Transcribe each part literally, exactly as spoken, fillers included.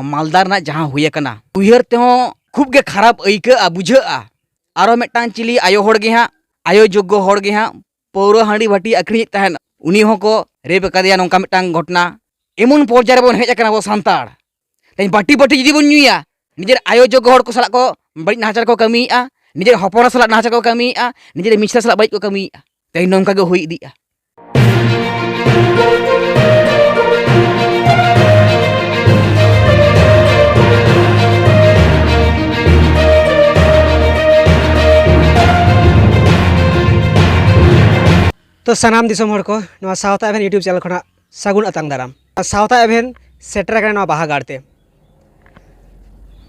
ᱢᱟᱞᱫᱟ ᱨᱮᱱᱟᱜ ᱡᱟᱦᱟᱸ ᱦᱩᱭ ᱟᱠᱟᱱᱟ, ᱩᱭᱦᱟᱹᱨ ᱛᱮᱦᱚᱸ ᱠᱷᱩᱵ ᱜᱮ ᱠᱷᱟᱨᱟᱯ ᱟᱹᱭᱠᱟᱹᱜᱼᱟ, ᱵᱩᱡᱷᱟᱹᱜᱼᱟ᱾ ᱟᱨᱚ ᱢᱤᱫᱴᱟᱝ ᱪᱤᱞᱤ ᱟᱭᱳ ᱦᱚᱲ ᱜᱮ ᱦᱟᱸᱜ, ᱟᱭᱳ ᱡᱳᱜᱽᱜᱚ ᱦᱚᱲ ᱜᱮ ᱦᱟᱸᱜ, ᱯᱟᱹᱣᱨᱟᱹ ᱦᱟᱺᱰᱤ ᱵᱷᱟᱹᱴᱤ ᱟᱹᱠᱷᱨᱤᱧᱮᱫ ᱛᱟᱦᱮᱸᱱ, ᱩᱱᱤ ᱦᱚᱸᱠᱚ ᱨᱮᱯ ᱟᱠᱟᱫᱮᱭᱟ᱾ ᱱᱚᱝᱠᱟ ᱢᱤᱫᱴᱟᱝ ᱜᱷᱚᱴᱚᱱᱟ᱾ ᱮᱢᱚᱱ ᱯᱚᱨᱡᱟᱭ ᱨᱮᱵᱚᱱ ᱦᱮᱡ ᱟᱠᱟᱱᱟ ᱟᱵᱚ ᱥᱟᱱᱛᱟᱲ᱾ ᱛᱮᱦᱮᱧ ᱵᱟᱹᱴᱤ ᱵᱟᱹᱴᱤ ᱡᱩᱫᱤ ᱵᱚᱱ ᱧᱩᱭᱟ, ᱱᱤᱡᱮᱨ ᱟᱭᱳ ᱡᱳᱜᱽᱜᱚ ᱦᱚᱲ ᱠᱚ ᱥᱟᱞᱟᱜ ᱠᱚ ᱵᱟᱹᱲᱤᱡ ᱱᱟᱦᱟᱪᱟᱨ ᱠᱚ ᱠᱟᱹᱢᱤᱭᱮᱫᱼᱟ, ᱱᱤᱡᱮᱨ ᱦᱚᱯᱚᱱ ᱥᱟᱞᱟᱜ ᱱᱟᱦᱟᱪᱟᱨ ᱠᱚ ᱠᱟᱹᱢᱤᱭᱮᱫᱼᱟ, ᱱᱤᱡᱮᱨ ᱢᱤᱥᱨᱟ ᱥᱟᱞᱟᱜ ᱵᱟᱹᱲᱤᱡ ᱠᱚ ᱠᱟᱹᱢᱤᱭᱮᱫᱼᱟ᱾ ᱛᱮᱦᱮᱧ ᱱᱚᱝᱠᱟ ᱜᱮ ᱦᱩᱭ ᱤᱫᱤᱜᱼᱟ᱾ ᱛᱚ ᱥᱟᱱᱟᱢ ᱫᱤᱥᱚᱢ ᱦᱚᱲ ᱠᱚ, ᱱᱚᱣᱟ ᱥᱟᱶᱛᱟ ᱮᱵᱷᱮᱱ YouTube ᱪᱮᱱᱮᱞ ᱠᱷᱚᱱᱟᱜ ᱥᱟᱹᱜᱩᱱ ᱟᱛᱟᱝ ᱫᱟᱨᱟᱢ᱾ ᱥᱟᱶᱛᱟ ᱮᱵᱷᱮᱱ ᱥᱮᱴᱮᱨ ᱟᱠᱟᱱᱟ ᱱᱚᱣᱟ ᱵᱟᱦᱟ ᱜᱟᱲ ᱛᱮ᱾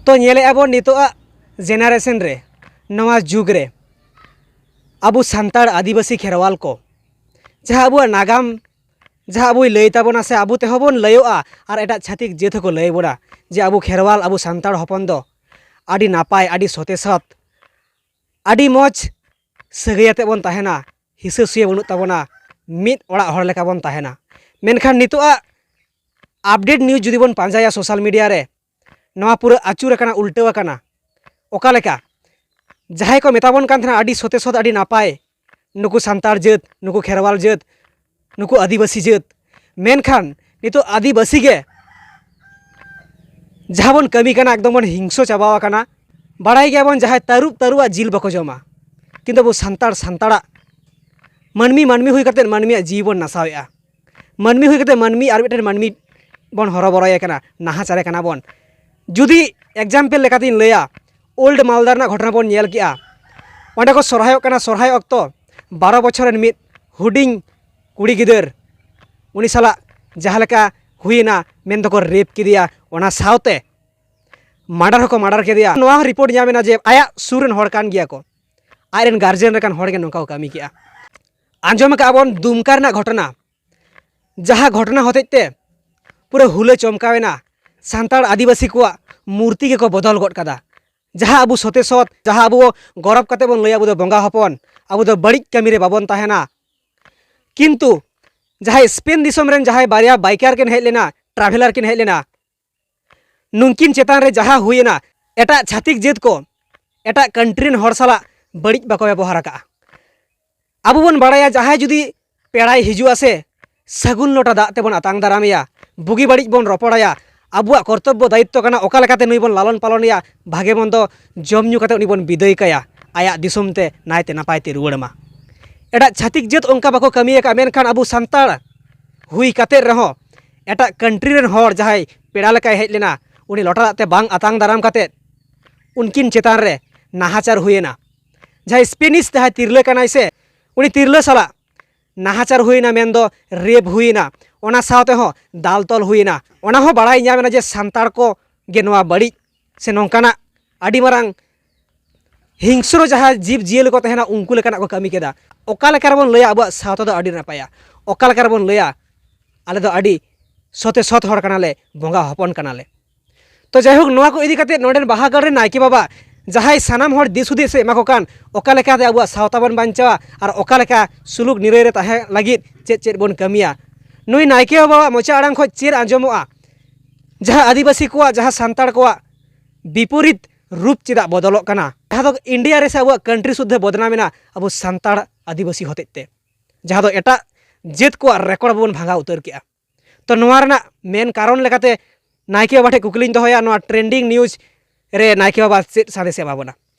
ᱛᱚ ᱧᱮᱞᱮᱫᱼᱟ ᱵᱚᱱ ᱱᱤᱛᱚᱜᱟᱜ ᱡᱮᱱᱟᱨᱮᱥᱚᱱ ᱨᱮ, ᱱᱚᱣᱟ ᱡᱩᱜᱽ ᱨᱮ ᱟᱵᱚ ᱥᱟᱱᱛᱟᱲ ᱟᱹᱫᱤᱵᱟᱹᱥᱤ ᱠᱷᱮᱨᱣᱟᱞ ᱠᱚ, ᱡᱟᱦᱟᱸ ᱟᱵᱚᱣᱟᱜ ᱱᱟᱜᱟᱢ, ᱡᱟᱦᱟᱸ ᱟᱵᱚᱭ ᱞᱟᱹᱭ ᱛᱟᱵᱚᱱᱟ ᱥᱮ ᱟᱵᱚ ᱛᱮᱦᱚᱸ ᱵᱚᱱ ᱞᱟᱹᱭᱚᱜᱼᱟ, ᱟᱨ ᱮᱴᱟᱜ ᱪᱷᱟᱹᱛᱤᱠ ᱡᱟᱹᱛ ᱦᱚᱸᱠᱚ ᱞᱟᱹᱭ ᱵᱚᱱᱟ ᱡᱮ ᱟᱵᱚ ᱠᱷᱮᱨᱣᱟᱞ, ᱟᱵᱚ ᱥᱟᱱᱛᱟᱲ ᱦᱚᱯᱚᱱ ᱫᱚ ᱟᱹᱰᱤ ᱱᱟᱯᱟᱭ, ᱟᱹᱰᱤ ᱥᱚᱛᱮ ᱥᱚᱛ, ᱟᱹᱰᱤ ᱢᱚᱡᱽ ᱥᱟᱹᱜᱟᱹᱭ ᱟᱛᱮ ᱵᱚᱱ ᱛᱟᱦᱮᱱᱟ, ᱦᱤᱥᱟᱹ ᱥᱩᱭᱟᱹ ᱵᱟᱹᱱᱩᱜ ᱛᱟᱵᱚᱱᱟ, ᱢᱤᱫ ᱚᱲᱟᱜ ᱦᱚᱲ ᱞᱮᱠᱟ ᱵᱚᱱ ᱛᱟᱦᱮᱱᱟ᱾ ᱢᱮᱱᱠᱷᱟᱱ ᱱᱤᱛᱚᱜᱟᱜ ᱟᱯᱰᱮᱴ ᱱᱤᱭᱩᱡᱽ ᱡᱩᱫᱤ ᱵᱚᱱ ᱯᱟᱸᱡᱟᱭᱟ ᱥᱳᱥᱟᱞ ᱢᱤᱰᱤᱭᱟ ᱨᱮ, ᱱᱚᱣᱟ ᱯᱩᱨᱟᱹ ᱟᱹᱪᱩᱨ ᱟᱠᱟᱱᱟ, ᱩᱞᱴᱟᱹᱣ ᱟᱠᱟᱱᱟ᱾ ᱚᱠᱟ ᱞᱮᱠᱟ? ᱡᱟᱦᱟᱸᱭ ᱠᱚ ᱢᱮᱛᱟ ᱵᱚᱱ ᱠᱟᱱ ᱛᱟᱦᱮᱱᱟ ᱟᱹᱰᱤ ᱥᱚᱛᱮ ᱥᱚᱛ, ᱟᱹᱰᱤ ᱱᱟᱯᱟᱭ, ᱱᱩᱠᱩ ᱥᱟᱱᱛᱟᱲ ᱡᱟᱹᱛ, ᱱᱩᱠᱩ ᱠᱷᱮᱨᱣᱟᱞ ᱡᱟᱹᱛ, ᱱᱩᱠᱩ ᱟᱹᱫᱤᱵᱟᱹᱥᱤ ᱡᱟᱹᱛ, ᱢᱮᱱᱠᱷᱟᱱ ᱱᱤᱛᱚᱜ ᱟᱹᱫᱤᱵᱟᱹᱥᱤ ᱜᱮ ᱡᱟᱦᱟᱸ ᱵᱚᱱ ᱠᱟᱹᱢᱤ ᱠᱟᱱᱟ, ᱮᱠᱫᱚᱢ ᱵᱚᱱ ᱦᱤᱝᱥᱚ ᱪᱟᱵᱟᱣ ᱟᱠᱟᱱᱟ᱾ ᱵᱟᱲᱟᱭ ᱜᱮᱭᱟᱵᱚᱱ ᱡᱟᱦᱟᱸᱭ ᱛᱟᱹᱨᱩᱵ, ᱛᱟᱹᱨᱩᱵᱟᱜ ᱡᱤᱞ ᱵᱟᱠᱚ ᱡᱚᱢᱟ, ᱠᱤᱱᱛᱩ ᱟᱵᱚ ᱥᱟᱱᱛᱟᱲ, ᱥᱟᱱᱛᱟᱲᱟᱜ, ᱢᱟᱹᱱᱢᱤ, ᱢᱟᱹᱱᱢᱤ ᱦᱩᱭ ᱠᱟᱛᱮᱫ ᱢᱟᱹᱱᱢᱤᱭᱟᱜ ᱡᱤᱣᱤ ᱵᱚᱱ ᱱᱟᱥᱟᱣᱮᱫᱼᱟ᱾ ᱢᱟᱹᱱᱢᱤ ᱦᱩᱭ ᱠᱟᱛᱮᱫ ᱢᱟᱹᱱᱢᱤ ᱟᱨ ᱢᱤᱫᱴᱮᱱ ᱢᱟᱹᱱᱢᱤ ᱵᱚᱱ ᱦᱚᱨᱚᱵᱚᱨᱚᱭᱮ ᱠᱟᱱᱟ, ᱱᱟᱦᱟᱪᱟᱨᱮ ᱠᱟᱱᱟ ᱵᱚᱱ᱾ ᱡᱩᱫᱤ ᱮᱠᱡᱟᱢᱯᱮᱞ ᱞᱮᱠᱟᱛᱤᱧ ᱞᱟᱹᱭᱟ, ᱳᱞᱰ ᱢᱟᱞᱫᱟ ᱨᱮᱱᱟᱜ ᱜᱷᱚᱴᱚᱱᱟ ᱵᱚᱱ ᱧᱮᱞ ᱠᱮᱜᱼᱟ᱾ ᱚᱸᱰᱮ ᱠᱚ ᱥᱚᱨᱦᱟᱭᱚᱜ ᱠᱟᱱᱟ, ᱥᱚᱨᱦᱟᱭ ᱚᱠᱛᱚ ᱵᱟᱨᱚ ᱵᱚᱪᱷᱚᱨ ᱨᱮᱱ ᱢᱤᱫ ᱦᱩᱰᱤᱧ ᱠᱩᱲᱤ ᱜᱤᱫᱟᱹᱨ, ᱩᱱᱤ ᱥᱟᱞᱟᱜ ᱡᱟᱦᱟᱸ ᱞᱮᱠᱟ ᱦᱩᱭᱮᱱᱟ, ᱢᱮᱱ ᱫᱚᱠᱚ ᱨᱮᱯ ᱠᱮᱫᱮᱭᱟ᱾ ᱚᱱᱟ ᱥᱟᱶᱛᱮ ᱢᱟᱨᱰᱟᱨ ᱦᱚᱸᱠᱚ ᱢᱟᱨᱰᱟᱨ ᱠᱮᱫᱮᱭᱟ᱾ ᱱᱚᱣᱟ ᱦᱚᱸ ᱨᱤᱯᱳᱨᱴ ᱧᱟᱢ ᱮᱱᱟ ᱡᱮ ᱟᱭᱟᱜ ᱥᱩᱨ ᱨᱮᱱ ᱦᱚᱲ ᱠᱟᱱ ᱜᱮᱭᱟ ᱠᱚ, ᱟᱡ ᱨᱮᱱ ᱜᱟᱨᱡᱮᱱ ᱨᱮ ᱠᱟᱱ ᱦᱚᱲ ᱜᱮ ᱱᱚᱝᱠᱟ ᱠᱚ ᱠᱟᱹᱢᱤ ᱠᱮᱜᱼᱟ᱾ ᱟᱸᱡᱚᱢ ᱟᱠᱟᱫ ᱵᱚᱱ ᱫᱩᱢᱠᱟ ᱨᱮᱱᱟᱜ ᱜᱷᱚᱴᱚᱱᱟ, ᱡᱟᱦᱟᱸ ᱜᱷᱚᱴᱚᱱᱟ ᱦᱚᱛᱮᱡ ᱛᱮ ᱯᱩᱨᱟᱹ ᱦᱩᱞᱟᱹ ᱪᱚᱢᱠᱟᱣ ᱮᱱᱟ, ᱥᱟᱱᱛᱟᱲ ᱟᱹᱫᱤᱵᱟᱹᱥᱤ ᱠᱚᱣᱟᱜ ᱢᱩᱨᱛᱤ ᱜᱮᱠᱚ ᱵᱚᱫᱚᱞ ᱜᱚᱫ ᱠᱟᱫᱟ᱾ ᱡᱟᱦᱟᱸ ᱟᱵᱚ ᱥᱚᱛᱮ ᱥᱚᱛ, ᱡᱟᱦᱟᱸ ᱟᱵᱚ ᱜᱚᱨᱚᱵ ᱠᱟᱛᱮ ᱵᱚᱱ ᱞᱟᱹᱭᱟ, ᱟᱵᱚ ᱫᱚ ᱵᱚᱸᱜᱟ ᱦᱚᱯᱚᱱ, ᱟᱵᱚ ᱫᱚ ᱵᱟᱹᱲᱤᱡ ᱠᱟᱹᱢᱤ ᱨᱮ ᱵᱟᱵᱚᱱ ᱛᱟᱦᱮᱱᱟ᱾ ᱠᱤᱱᱛᱩ ᱡᱟᱦᱟᱸᱭ ᱥᱯᱮᱱ ᱫᱤᱥᱚᱢ ᱨᱮᱱ ᱡᱟᱦᱟᱸᱭ ᱵᱟᱨᱭᱟ ᱵᱟᱭᱠᱟᱨ ᱠᱤᱱ ᱦᱮᱡ ᱞᱮᱱᱟ, ᱴᱨᱟᱵᱷᱮᱞᱟᱨ ᱠᱤᱱ ᱦᱮᱡ ᱞᱮᱱᱟ, ᱱᱩᱝᱠᱤᱱ ᱪᱮᱛᱟᱱ ᱨᱮ ᱡᱟᱦᱟᱸ ᱦᱩᱭᱮᱱᱟ, ᱮᱴᱟᱜ ᱪᱷᱟᱹᱛᱤᱠ ᱡᱟᱹᱛ ᱠᱚ ᱮᱴᱟᱜ ᱠᱟᱱᱴᱨᱤ ᱨᱮᱱ ᱦᱚᱲ ᱥᱟᱞᱟᱜ ᱵᱟᱹᱲᱤᱡ ᱵᱟᱠᱚ ᱵᱮᱵᱚᱦᱟᱨ ᱟᱠᱟᱫᱼᱟ᱾ ᱟᱵᱚ ᱵᱚᱱ ᱵᱟᱲᱟᱭᱟ, ᱡᱟᱦᱟᱸᱭ ᱡᱩᱫᱤ ᱯᱮᱲᱟᱭ ᱦᱤᱡᱩᱜᱼᱟ ᱥᱮ, ᱥᱟᱹᱜᱩᱱ ᱞᱚᱴᱟ ᱫᱟᱜ ᱛᱮᱵᱚᱱ ᱟᱛᱟᱝ ᱫᱟᱨᱟᱢᱮᱭᱟ, ᱵᱩᱜᱤ ᱵᱟᱹᱲᱤᱡ ᱵᱚᱱ ᱨᱚᱯᱚᱲᱟᱭᱟ, ᱟᱵᱚᱣᱟᱜ ᱠᱚᱨᱛᱚᱵᱵᱚ ᱫᱟᱭᱤᱛᱛᱚ ᱠᱟᱱᱟ ᱚᱠᱟ ᱞᱮᱠᱟᱛᱮ ᱱᱩᱭ ᱵᱚᱱ ᱞᱟᱞᱚᱱ ᱯᱟᱞᱚᱱᱮᱭᱟ, ᱵᱷᱟᱜᱮ ᱢᱚᱱᱫᱚ ᱡᱚᱢ ᱧᱩ ᱠᱟᱛᱮ ᱩᱱᱤ ᱵᱚᱱ ᱵᱤᱫᱟᱹᱭ ᱠᱟᱭᱟ ᱟᱭᱟᱜ ᱫᱤᱥᱚᱢ ᱛᱮ ᱱᱟᱭᱛᱮ ᱱᱟᱯᱟᱭ ᱛᱮ ᱨᱩᱣᱟᱹᱲ ᱢᱟ᱾ ᱮᱴᱟᱜ ᱪᱷᱟᱹᱛᱤᱠ ᱡᱟᱹᱛ ᱚᱱᱠᱟ ᱵᱟᱠᱚ ᱠᱟᱹᱢᱤ ᱟᱠᱟᱫᱼᱟ, ᱢᱮᱱᱠᱷᱟᱱ ᱟᱵᱚ ᱥᱟᱱᱛᱟᱲ ᱦᱩᱭ ᱠᱟᱛᱮ ᱨᱮᱦᱚᱸ ᱮᱴᱟᱜ ᱠᱟᱱᱴᱨᱤ ᱨᱮᱱ ᱦᱚᱲ ᱡᱟᱦᱟᱸᱭ ᱯᱮᱲᱟ ᱞᱮᱠᱟᱭ ᱦᱮᱡ ᱞᱮᱱᱟ, ᱩᱱᱤ ᱞᱚᱴᱟ ᱫᱟᱜ ᱛᱮ ᱵᱟᱝ ᱟᱛᱟᱝ ᱫᱟᱨᱟᱢ ᱠᱟᱛᱮ ᱩᱱᱠᱤᱱ ᱪᱮᱛᱟᱱ ᱨᱮ ᱱᱟᱦᱟᱪᱟᱨ ᱦᱩᱭᱮᱱᱟ᱾ ᱡᱟᱦᱟᱸᱭ ᱥᱯᱮᱱᱤᱥ ᱡᱟᱦᱟᱸᱭ ᱛᱤᱨᱞᱟᱹ ᱠᱟᱱᱟᱭ ᱥᱮ, ᱩᱱᱤ ᱛᱤᱨᱞᱟᱹ ᱥᱟᱞᱟᱜ ᱱᱟᱦᱟᱪᱟᱨ ᱦᱩᱭᱮᱱᱟ, ᱢᱮᱱᱫᱚ ᱨᱮᱯ ᱦᱩᱭᱮᱱᱟ, ᱚᱱᱟ ᱥᱟᱶᱛᱮ ᱦᱚᱸ ᱫᱟᱞ ᱛᱚᱞ ᱦᱩᱭᱮᱱᱟ᱾ ᱚᱱᱟ ᱦᱚᱸ ᱵᱟᱲᱟᱭ ᱧᱟᱢ ᱮᱱᱟ ᱡᱮ ᱥᱟᱱᱛᱟᱲ ᱠᱚ ᱜᱮ ᱱᱚᱣᱟ ᱵᱟᱹᱲᱤᱡ ᱥᱮ ᱱᱚᱝᱠᱟᱱᱟᱜ ᱟᱹᱰᱤ ᱢᱟᱨᱟᱝ ᱦᱤᱝᱥᱨᱚ ᱡᱟᱦᱟᱸ ᱡᱤᱵᱽ ᱡᱤᱭᱟᱹᱞᱤ ᱠᱚ ᱛᱟᱦᱮᱱᱟ, ᱩᱱᱠᱩ ᱞᱮᱠᱟᱱᱟᱜ ᱠᱚ ᱠᱟᱹᱢᱤ ᱠᱮᱫᱟ᱾ ᱚᱠᱟ ᱞᱮᱠᱟ ᱨᱮᱵᱚᱱ ᱞᱟᱹᱭᱟ ᱟᱵᱚᱣᱟᱜ ᱥᱟᱶᱛᱟ ᱫᱚ ᱟᱹᱰᱤ ᱱᱟᱯᱟᱭᱟ? ᱚᱠᱟ ᱞᱮᱠᱟ ᱨᱮᱵᱚᱱ ᱞᱟᱹᱭᱟ ᱟᱞᱮ ᱫᱚ ᱟᱹᱰᱤ ᱥᱚᱛᱮ ᱥᱚᱛ ᱦᱚᱲ ᱠᱟᱱᱟᱞᱮ, ᱵᱚᱸᱜᱟ ᱦᱚᱯᱚᱱ ᱠᱟᱱᱟᱞᱮ? ᱛᱚ ᱡᱟᱭᱦᱳᱠ, ᱱᱚᱣᱟ ᱠᱚ ᱤᱫᱤ ᱠᱟᱛᱮ ᱱᱚᱰᱮᱱ ᱵᱟᱦᱟᱜᱟᱲ ᱨᱮᱱ ᱱᱟᱭᱠᱮ ᱵᱟᱵᱟ ᱡᱟᱦᱟᱸᱭ ᱥᱟᱱᱟᱢ ᱦᱚᱲ ᱫᱤᱥ ᱦᱩᱫᱤᱥ ᱮ ᱮᱢᱟ ᱠᱚ ᱠᱟᱱ, ᱚᱠᱟ ᱞᱮᱠᱟᱛᱮ ᱟᱵᱚᱣᱟᱜ ᱥᱟᱶᱛᱟ ᱵᱚᱱ ᱵᱟᱧᱪᱟᱣᱟ ᱟᱨ ᱚᱠᱟ ᱞᱮᱠᱟ ᱥᱩᱞᱩᱠ ᱱᱤᱨᱟᱹᱭ ᱨᱮ ᱛᱟᱦᱮᱸ ᱞᱟᱹᱜᱤᱫ ᱪᱮᱫ ᱪᱮᱫ ᱵᱚᱱ ᱠᱟᱹᱢᱤᱭᱟ, ᱱᱩᱭ ᱱᱟᱭᱠᱮ ᱵᱟᱵᱟᱣᱟᱜ ᱢᱚᱪᱟ ᱟᱲᱟᱝ ᱠᱷᱚᱱ ᱪᱮᱫ ᱟᱸᱡᱚᱢᱚᱜᱼᱟ? ᱡᱟᱦᱟᱸ ᱟᱹᱫᱤᱵᱟᱹᱥᱤ ᱠᱚᱣᱟᱜ, ᱡᱟᱦᱟᱸ ᱥᱟᱱᱛᱟᱲ ᱠᱚᱣᱟᱜ ᱵᱤᱯᱚᱨᱤᱛ ᱨᱩᱯ ᱪᱮᱫᱟᱜ ᱵᱚᱫᱚᱞᱚᱜ ᱠᱟᱱᱟ? ᱡᱟᱦᱟᱸ ᱫᱚ ᱤᱱᱰᱤᱭᱟ ᱨᱮ ᱥᱮ ᱟᱵᱚᱣᱟᱜ ᱠᱟᱱᱴᱨᱤ ᱥᱩᱫᱽᱫᱷᱟᱹ ᱵᱚᱫᱱᱟᱢ ᱮᱱᱟ ᱟᱵᱚ ᱥᱟᱱᱛᱟᱲ ᱟᱹᱫᱤᱵᱟᱹᱥᱤ ᱦᱚᱛᱮᱡ ᱛᱮ, ᱡᱟᱦᱟᱸ ᱫᱚ ᱮᱴᱟᱜ ᱡᱟᱹᱛ ᱠᱚᱣᱟᱜ ᱨᱮᱠᱚᱨᱰ ᱵᱚᱱ ᱵᱷᱟᱸᱜᱟᱣ ᱩᱛᱟᱹᱨ ᱠᱮᱜᱼᱟ᱾ ᱛᱚ ᱱᱚᱣᱟ ᱨᱮᱱᱟᱜ ᱢᱮᱱ ᱠᱟᱨᱚᱱ ᱞᱮᱠᱟᱛᱮ ᱱᱟᱭᱠᱮ ᱵᱟᱵᱟ ᱴᱷᱮᱱ ᱠᱩᱠᱞᱤᱧ ᱫᱚᱦᱚᱭᱟ, ᱱᱚᱣᱟ ᱴᱨᱮᱱᱰᱤᱝ ᱱᱤᱭᱩᱡᱽ ᱨᱮ ᱱᱟᱭᱠᱮ ᱵᱟᱵᱟ ᱪᱮᱫ ᱥᱟᱸᱫᱮᱥ ᱮ ᱮᱢᱟ ᱵᱚᱱᱟ?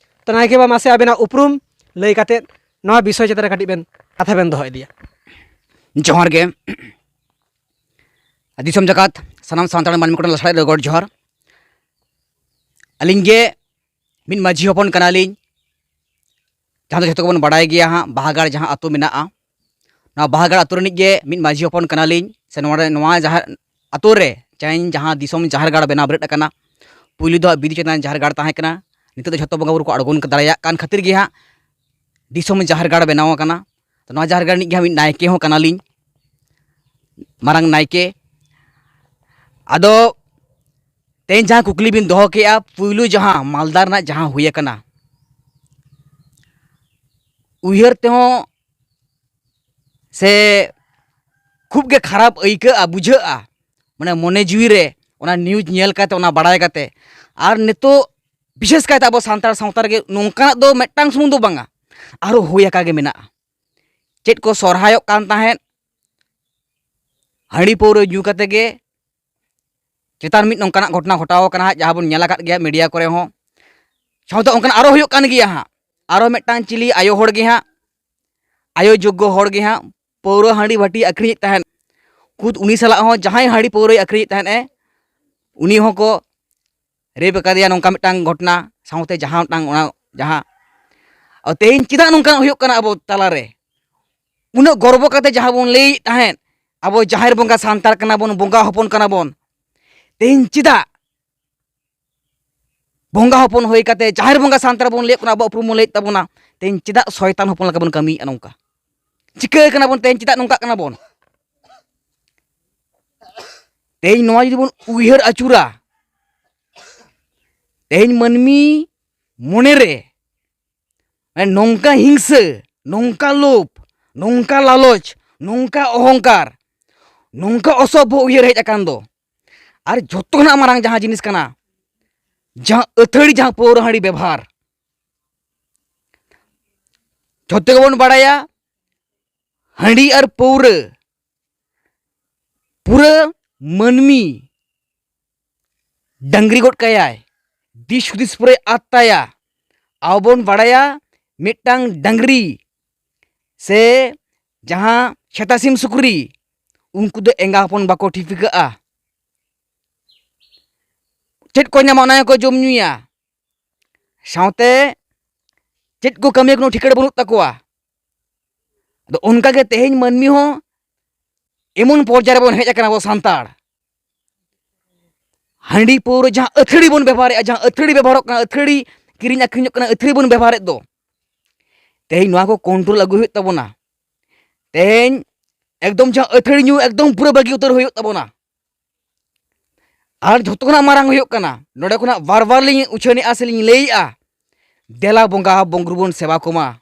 ᱛᱚ ᱱᱟᱭᱠᱮ ᱵᱟᱵᱟ, ᱢᱟᱥᱮ ᱟᱵᱮᱱᱟᱜ ᱩᱯᱨᱩᱢ ᱞᱟᱹᱭ ᱠᱟᱛᱮ ᱱᱚᱣᱟ ᱵᱤᱥᱚᱭ ᱪᱮᱛᱟᱱ ᱨᱮ ᱠᱟᱹᱴᱤᱡ ᱵᱮᱱ ᱠᱟᱛᱷᱟ ᱵᱮᱱ ᱫᱚᱦᱚ ᱤᱫᱤᱭᱟ᱾ ᱡᱚᱦᱟᱨ ᱜᱮ᱾ ᱫᱤᱥᱚᱢ ᱡᱟᱠᱟᱛ ᱥᱟᱱᱟᱢ ᱥᱟᱱᱛᱟᱲ ᱢᱟᱹᱱᱢᱤ ᱠᱚᱴᱷᱮᱱ ᱞᱟᱥᱲᱟ ᱨᱮ ᱜᱚᱰ ᱡᱚᱦᱟᱨ᱾ ᱟᱹᱞᱤᱧ ᱜᱮ ᱢᱤᱫ ᱢᱟᱹᱡᱷᱤ ᱦᱚᱯᱚᱱ ᱠᱟᱱᱟᱞᱤᱧ, ᱡᱟᱦᱟᱸ ᱫᱚ ᱡᱷᱚᱛᱚ ᱜᱮᱵᱚᱱ ᱵᱟᱲᱟᱭ ᱜᱮᱭᱟ ᱦᱟᱸᱜ, ᱵᱟᱦᱟᱜᱟᱲ ᱡᱟᱦᱟᱸ ᱟᱹᱛᱩ ᱢᱮᱱᱟᱜᱼᱟ, ᱱᱚᱣᱟ ᱵᱟᱦᱟᱜᱟᱲ ᱟᱹᱛᱩ ᱨᱤᱱᱤᱡ ᱜᱮ ᱢᱤᱫ ᱢᱟᱹᱡᱷᱤ ᱦᱚᱯᱚᱱ ᱠᱟᱱᱟᱞᱤᱧ᱾ ᱥᱮ ᱱᱚᱣᱟ ᱨᱮ, ᱱᱚᱣᱟ ᱡᱟᱦᱟᱸ ᱟᱹᱛᱩ ᱨᱮ ᱛᱮᱦᱮᱧ ᱡᱟᱦᱟᱸ ᱫᱤᱥᱚᱢ ᱡᱟᱦᱮᱨ ᱜᱟᱲ ᱵᱮᱱᱟᱣ ᱵᱮᱨᱮᱫ ᱟᱠᱟᱱᱟ, ᱯᱩᱭᱞᱩ ᱫᱚ ᱦᱟᱸᱜ ᱵᱤᱫᱩ ᱪᱟᱸᱫᱟᱱ ᱡᱟᱦᱮᱨ ᱜᱟᱲ ᱛᱟᱦᱮᱸ ᱠᱟᱱᱟ᱾ ᱱᱤᱛᱚᱜ ᱫᱚ ᱡᱷᱚᱛᱚ ᱵᱚᱸᱜᱟ ᱵᱩᱨᱩ ᱠᱚ ᱟᱬᱜᱚᱱ ᱫᱟᱲᱮᱭᱟᱜ ᱠᱟᱱ ᱠᱷᱟᱹᱛᱤᱨ ᱜᱮ ᱦᱟᱸᱜ ᱫᱤᱥᱚᱢ ᱡᱟᱦᱮᱨ ᱜᱟᱲ ᱵᱮᱱᱟᱣ ᱟᱠᱟᱱᱟ᱾ ᱛᱚ ᱱᱚᱣᱟ ᱡᱟᱦᱮᱨ ᱜᱟᱲ ᱨᱤᱱᱤᱡ ᱜᱮ ᱦᱟᱸᱜ ᱢᱤᱫ ᱱᱟᱭᱠᱮ ᱦᱚᱸ ᱠᱟᱱᱟᱞᱤᱧ᱾ ᱢᱟᱨᱟᱝ ᱱᱟᱭᱠᱮ᱾ ᱟᱫᱚ ᱛᱮᱦᱮᱧ ᱡᱟᱦᱟᱸ ᱠᱩᱠᱞᱤ ᱵᱤᱱ ᱫᱚᱦᱚ ᱠᱮᱜᱼᱟ, ᱯᱩᱭᱞᱩ ᱡᱟᱦᱟᱸ ᱢᱟᱞᱫᱟ ᱨᱮᱱᱟᱜ ᱡᱟᱦᱟᱸ ᱦᱩᱭ ᱟᱠᱟᱱᱟ, ᱩᱭᱦᱟᱹᱨ ᱛᱮᱦᱚᱸ ᱥᱮ ᱠᱷᱩᱵ ᱜᱮ ᱠᱷᱟᱨᱟᱯ ᱟᱹᱭᱠᱟᱹᱜᱼᱟ, ᱵᱩᱡᱷᱟᱹᱜᱼᱟ, ᱢᱟᱱᱮ ᱢᱚᱱᱮ ᱡᱤᱣᱤ ᱨᱮ ᱚᱱᱟ ᱱᱤᱭᱩᱡᱽ ᱧᱮᱞ ᱠᱟᱛᱮ, ᱚᱱᱟ ᱵᱟᱲᱟᱭ ᱠᱟᱛᱮ᱾ ᱟᱨ ᱱᱤᱛᱚᱜ ᱵᱤᱥᱮᱥ ᱠᱟᱭᱛᱮ ᱟᱵᱚ ᱥᱟᱱᱛᱟᱲ ᱥᱟᱶᱛᱟ ᱨᱮᱜᱮ ᱱᱚᱝᱠᱟᱱᱟᱜ ᱫᱚ ᱢᱤᱫᱴᱟᱝ ᱥᱩᱢᱩᱝ ᱫᱚ ᱵᱟᱝᱟ, ᱟᱨᱚ ᱦᱩᱭ ᱟᱠᱟ ᱜᱮ ᱢᱮᱱᱟᱜᱼᱟ᱾ ᱪᱮᱫ ᱠᱚ ᱥᱚᱨᱦᱟᱭᱚᱜ ᱠᱟᱱ ᱛᱟᱦᱮᱸᱫ, ᱦᱟᱺᱰᱤ ᱯᱟᱹᱣᱨᱟᱹ ᱧᱩ ᱠᱟᱛᱮ ᱜᱮ ᱪᱮᱛᱟᱱ ᱢᱤᱫ ᱱᱚᱝᱠᱟᱱᱟᱜ ᱜᱷᱚᱴᱚᱱᱟ ᱜᱷᱚᱴᱟᱣ ᱟᱠᱟᱱᱟ ᱦᱟᱸᱜ, ᱡᱟᱦᱟᱸ ᱵᱚᱱ ᱧᱮᱞ ᱟᱠᱟᱫ ᱜᱮᱭᱟ ᱢᱤᱰᱤᱭᱟ ᱠᱚᱨᱮ ᱦᱚᱸ᱾ ᱥᱟᱶᱛᱮ ᱚᱱᱠᱟᱱᱟᱜ ᱟᱨᱚ ᱦᱩᱭᱩᱜ ᱠᱟᱱ ᱜᱮᱭᱟ ᱦᱟᱸᱜ, ᱟᱨᱚ ᱢᱤᱫᱴᱟᱝ ᱪᱤᱞᱤ ᱟᱭᱳ ᱦᱚᱲ ᱜᱮ ᱦᱟᱸᱜ, ᱟᱭᱳ ᱡᱳᱜᱽᱜᱚ ᱦᱚᱲ ᱜᱮ ᱦᱟᱸᱜ ᱯᱟᱹᱣᱨᱟᱹ ᱦᱟᱺᱰᱤ ᱵᱷᱟᱹᱴᱤ ᱟᱹᱠᱷᱨᱤᱧᱮᱫ ᱛᱟᱦᱮᱸᱫ᱾ ᱠᱷᱩᱫ ᱩᱱᱤ ᱥᱟᱞᱟᱜ ᱦᱚᱸ, ᱡᱟᱦᱟᱸᱭ ᱦᱟᱺᱰᱤ ᱯᱟᱹᱣᱨᱟᱹᱭ ᱟᱹᱠᱷᱨᱤᱧᱮᱫ ᱛᱟᱦᱮᱸᱫ ᱮ, ᱩᱱᱤ ᱦᱚᱸᱠᱚ ᱨᱮᱯ ᱟᱠᱟᱫᱮᱭᱟ, ᱱᱚᱝᱠᱟ ᱢᱤᱫᱴᱟᱝ ᱜᱷᱚᱴᱚᱱᱟ᱾ ᱥᱟᱶᱛᱮ ᱡᱟᱦᱟᱸ ᱢᱤᱫᱴᱟᱝ ᱚᱱᱟ ᱡᱟᱦᱟᱸ ᱟᱨ ᱛᱮᱦᱮᱧ ᱪᱮᱫᱟᱜ ᱱᱚᱝᱠᱟᱱᱟᱜ ᱦᱩᱭᱩᱜ ᱠᱟᱱᱟ ᱟᱵᱚ ᱛᱟᱞᱟᱨᱮ? ᱩᱱᱟᱹᱜ ᱜᱚᱨᱵᱚ ᱠᱟᱛᱮ ᱡᱟᱦᱟᱸ ᱵᱚᱱ ᱞᱟᱹᱭᱮᱫ ᱛᱟᱦᱮᱸᱫ, ᱟᱵᱚ ᱡᱟᱦᱮᱨ ᱵᱚᱸᱜᱟ ᱥᱟᱱᱛᱟᱲ ᱠᱟᱱᱟ ᱵᱚᱱ, ᱵᱚᱸᱜᱟ ᱦᱚᱯᱚᱱ ᱠᱟᱱᱟ ᱵᱚᱱ, ᱛᱮᱦᱮᱧ ᱪᱮᱫᱟᱜ ᱵᱚᱸᱜᱟ ᱦᱚᱯᱚᱱ ᱦᱩᱭ ᱠᱟᱛᱮ, ᱡᱟᱦᱮᱨ ᱵᱚᱸᱜᱟ ᱥᱟᱱᱛᱟᱲ ᱵᱚᱱ ᱞᱟᱹᱭᱮᱫ ᱠᱟᱱᱟ, ᱟᱵᱚᱣᱟᱜ ᱩᱯᱨᱩᱢ ᱵᱚᱱ ᱞᱟᱹᱭᱮᱫ ᱛᱟᱵᱚᱱᱟ, ᱛᱮᱦᱮᱧ ᱪᱮᱫᱟᱜ ᱥᱚᱭᱛᱟᱱ ᱦᱚᱯᱚᱱ ᱞᱮᱠᱟ ᱵᱚᱱ ᱠᱟᱹᱢᱤᱭᱮᱫᱼᱟ ᱱᱚᱝᱠᱟ? ᱪᱤᱠᱟᱹ ᱠᱟᱱᱟ ᱵᱚᱱ ᱛᱮᱦᱮᱧ, ᱪᱮᱫᱟᱜ ᱱᱚᱝᱠᱟᱜ ᱠᱟᱱᱟ ᱵᱚᱱ? ᱛᱮᱦᱮᱧ ᱱᱚᱣᱟ ᱡᱩᱫᱤ ᱵᱚᱱ ᱩᱭᱦᱟᱹᱨ ᱟᱹᱪᱩᱨᱟ, ᱛᱮᱦᱮᱧ ᱢᱟᱹᱱᱢᱤ ᱢᱚᱱᱮᱨᱮ ᱢᱟᱱᱮ ᱱᱚᱝᱠᱟ ᱦᱤᱝᱥᱟᱹ, ᱱᱚᱝᱠᱟ ᱞᱳᱵᱷ, ᱱᱚᱝᱠᱟ ᱞᱟᱞᱚᱪ, ᱱᱚᱝᱠᱟ ᱚᱦᱚᱝᱠᱟᱨ, ᱱᱚᱝᱠᱟ ᱚᱥᱚᱵᱷᱚ ᱩᱭᱦᱟᱹᱨ ᱦᱮᱡ ᱟᱠᱟᱱ ᱫᱚ᱾ ᱟᱨ ᱡᱷᱚᱛᱚ ᱠᱷᱚᱱᱟᱜ ᱢᱟᱨᱟᱝ ᱡᱟᱦᱟᱸ ᱡᱤᱱᱤᱥ ᱠᱟᱱᱟ, ᱡᱟᱦᱟᱸ ᱟᱹᱛᱷᱟᱹᱲᱤ, ᱡᱟᱦᱟᱸ ᱯᱟᱹᱣᱨᱟᱹ ᱦᱟᱺᱰᱤ ᱵᱮᱵᱷᱟᱨ, ᱡᱷᱚᱛᱚ ᱜᱮᱵᱚᱱ ᱵᱟᱲᱟᱭᱟ, ᱦᱟᱺᱰᱤ ᱟᱨ ᱯᱟᱹᱣᱨᱟᱹ ᱯᱩᱨᱟᱹ ᱢᱟᱹᱱᱢᱤ ᱰᱟᱝᱨᱤ ᱜᱚᱫ ᱠᱟᱭᱟᱭ, ᱫᱤᱥ ᱦᱩᱫᱤᱥ ᱯᱩᱨᱟᱹᱭ ᱟᱫ ᱛᱟᱭᱟ᱾ ᱟᱵᱚ ᱵᱚᱱ ᱵᱟᱲᱟᱭᱟ, ᱢᱤᱫᱴᱟᱝ ᱰᱟᱝᱨᱤ ᱥᱮ ᱡᱟᱦᱟᱸ ᱥᱮᱛᱟ ᱥᱤᱢ ᱥᱩᱠᱨᱤ, ᱩᱱᱠᱩ ᱫᱚ ᱮᱸᱜᱟ ᱦᱚᱯᱚᱱ ᱵᱟᱠᱚ ᱴᱷᱤᱠᱟᱹᱜᱼᱟ᱾ ᱪᱮᱫ ᱠᱚ ᱧᱟᱢᱟ, ᱚᱱᱟ ᱜᱮᱠᱚ ᱡᱚᱢ ᱧᱩᱭᱟ᱾ ᱥᱟᱶᱛᱮ ᱪᱮᱫ ᱠᱚ ᱠᱟᱹᱢᱤᱭᱟ, ᱠᱳᱱᱳ ᱴᱷᱤᱠᱟᱹᱱᱟ ᱵᱟᱹᱱᱩᱜ ᱛᱟᱠᱚᱣᱟ᱾ ᱟᱫᱚ ᱚᱱᱠᱟᱜᱮ ᱛᱮᱦᱮᱧ ᱢᱟᱹᱱᱢᱤ ᱦᱚᱸ ᱮᱢᱚᱱ ᱯᱚᱨᱡᱟᱭ ᱨᱮᱵᱚᱱ ᱦᱮᱡ ᱟᱠᱟᱱᱟ ᱟᱵᱚ ᱥᱟᱱᱛᱟᱲ᱾ ᱦᱟᱺᱰᱤ ᱯᱟᱹᱣᱨᱟᱹ ᱡᱟᱦᱟᱸ ᱟᱹᱛᱷᱟᱹᱲᱤ ᱵᱚᱱ ᱵᱮᱵᱚᱦᱟᱨᱮᱫᱼᱟ, ᱡᱟᱦᱟᱸ ᱟᱹᱛᱷᱟᱹᱲᱤ ᱵᱮᱵᱚᱦᱟᱨᱚᱜ ᱠᱟᱱᱟ, ᱟᱹᱛᱷᱟᱹᱲᱤ ᱠᱤᱨᱤᱧ ᱟᱹᱠᱷᱨᱤᱧᱚᱜ ᱠᱟᱱᱟ, ᱟᱹᱛᱷᱟᱹᱲᱤ ᱵᱚᱱ ᱵᱮᱵᱚᱦᱟᱨᱮᱫ ᱫᱚ, ᱛᱮᱦᱮᱧ ᱱᱚᱣᱟ ᱠᱚ ᱠᱚᱱᱴᱨᱳᱞ ᱟᱹᱜᱩ ᱦᱩᱭᱩᱜ ᱛᱟᱵᱚᱱᱟ᱾ ᱛᱮᱦᱮᱧ ᱮᱠᱫᱚᱢ ᱡᱟᱦᱟᱸ ᱟᱹᱛᱷᱟᱹᱲᱤ ᱧᱩ ᱮᱠᱫᱚᱢ ᱯᱩᱨᱟᱹ ᱵᱟᱹᱜᱤ ᱩᱛᱟᱹᱨ ᱦᱩᱭᱩᱜ ᱛᱟᱵᱚᱱᱟ᱾ ᱟᱨ ᱡᱷᱚᱛᱚ ᱠᱷᱚᱱᱟᱜ ᱢᱟᱨᱟᱝ ᱦᱩᱭᱩᱜ ᱠᱟᱱᱟ, ᱱᱚᱰᱮ ᱠᱷᱚᱱᱟᱜ ᱵᱟᱨ ᱵᱟᱨ ᱞᱤᱧ ᱩᱪᱷᱟᱹᱱᱮᱜᱼᱟ ᱥᱮ ᱞᱤᱧ ᱞᱟᱹᱭᱮᱜᱼᱟ, ᱫᱮᱞᱟ ᱵᱚᱸᱜᱟ ᱵᱩᱨᱩ ᱵᱚᱱ ᱥᱮᱵᱟ ᱠᱚᱢᱟ᱾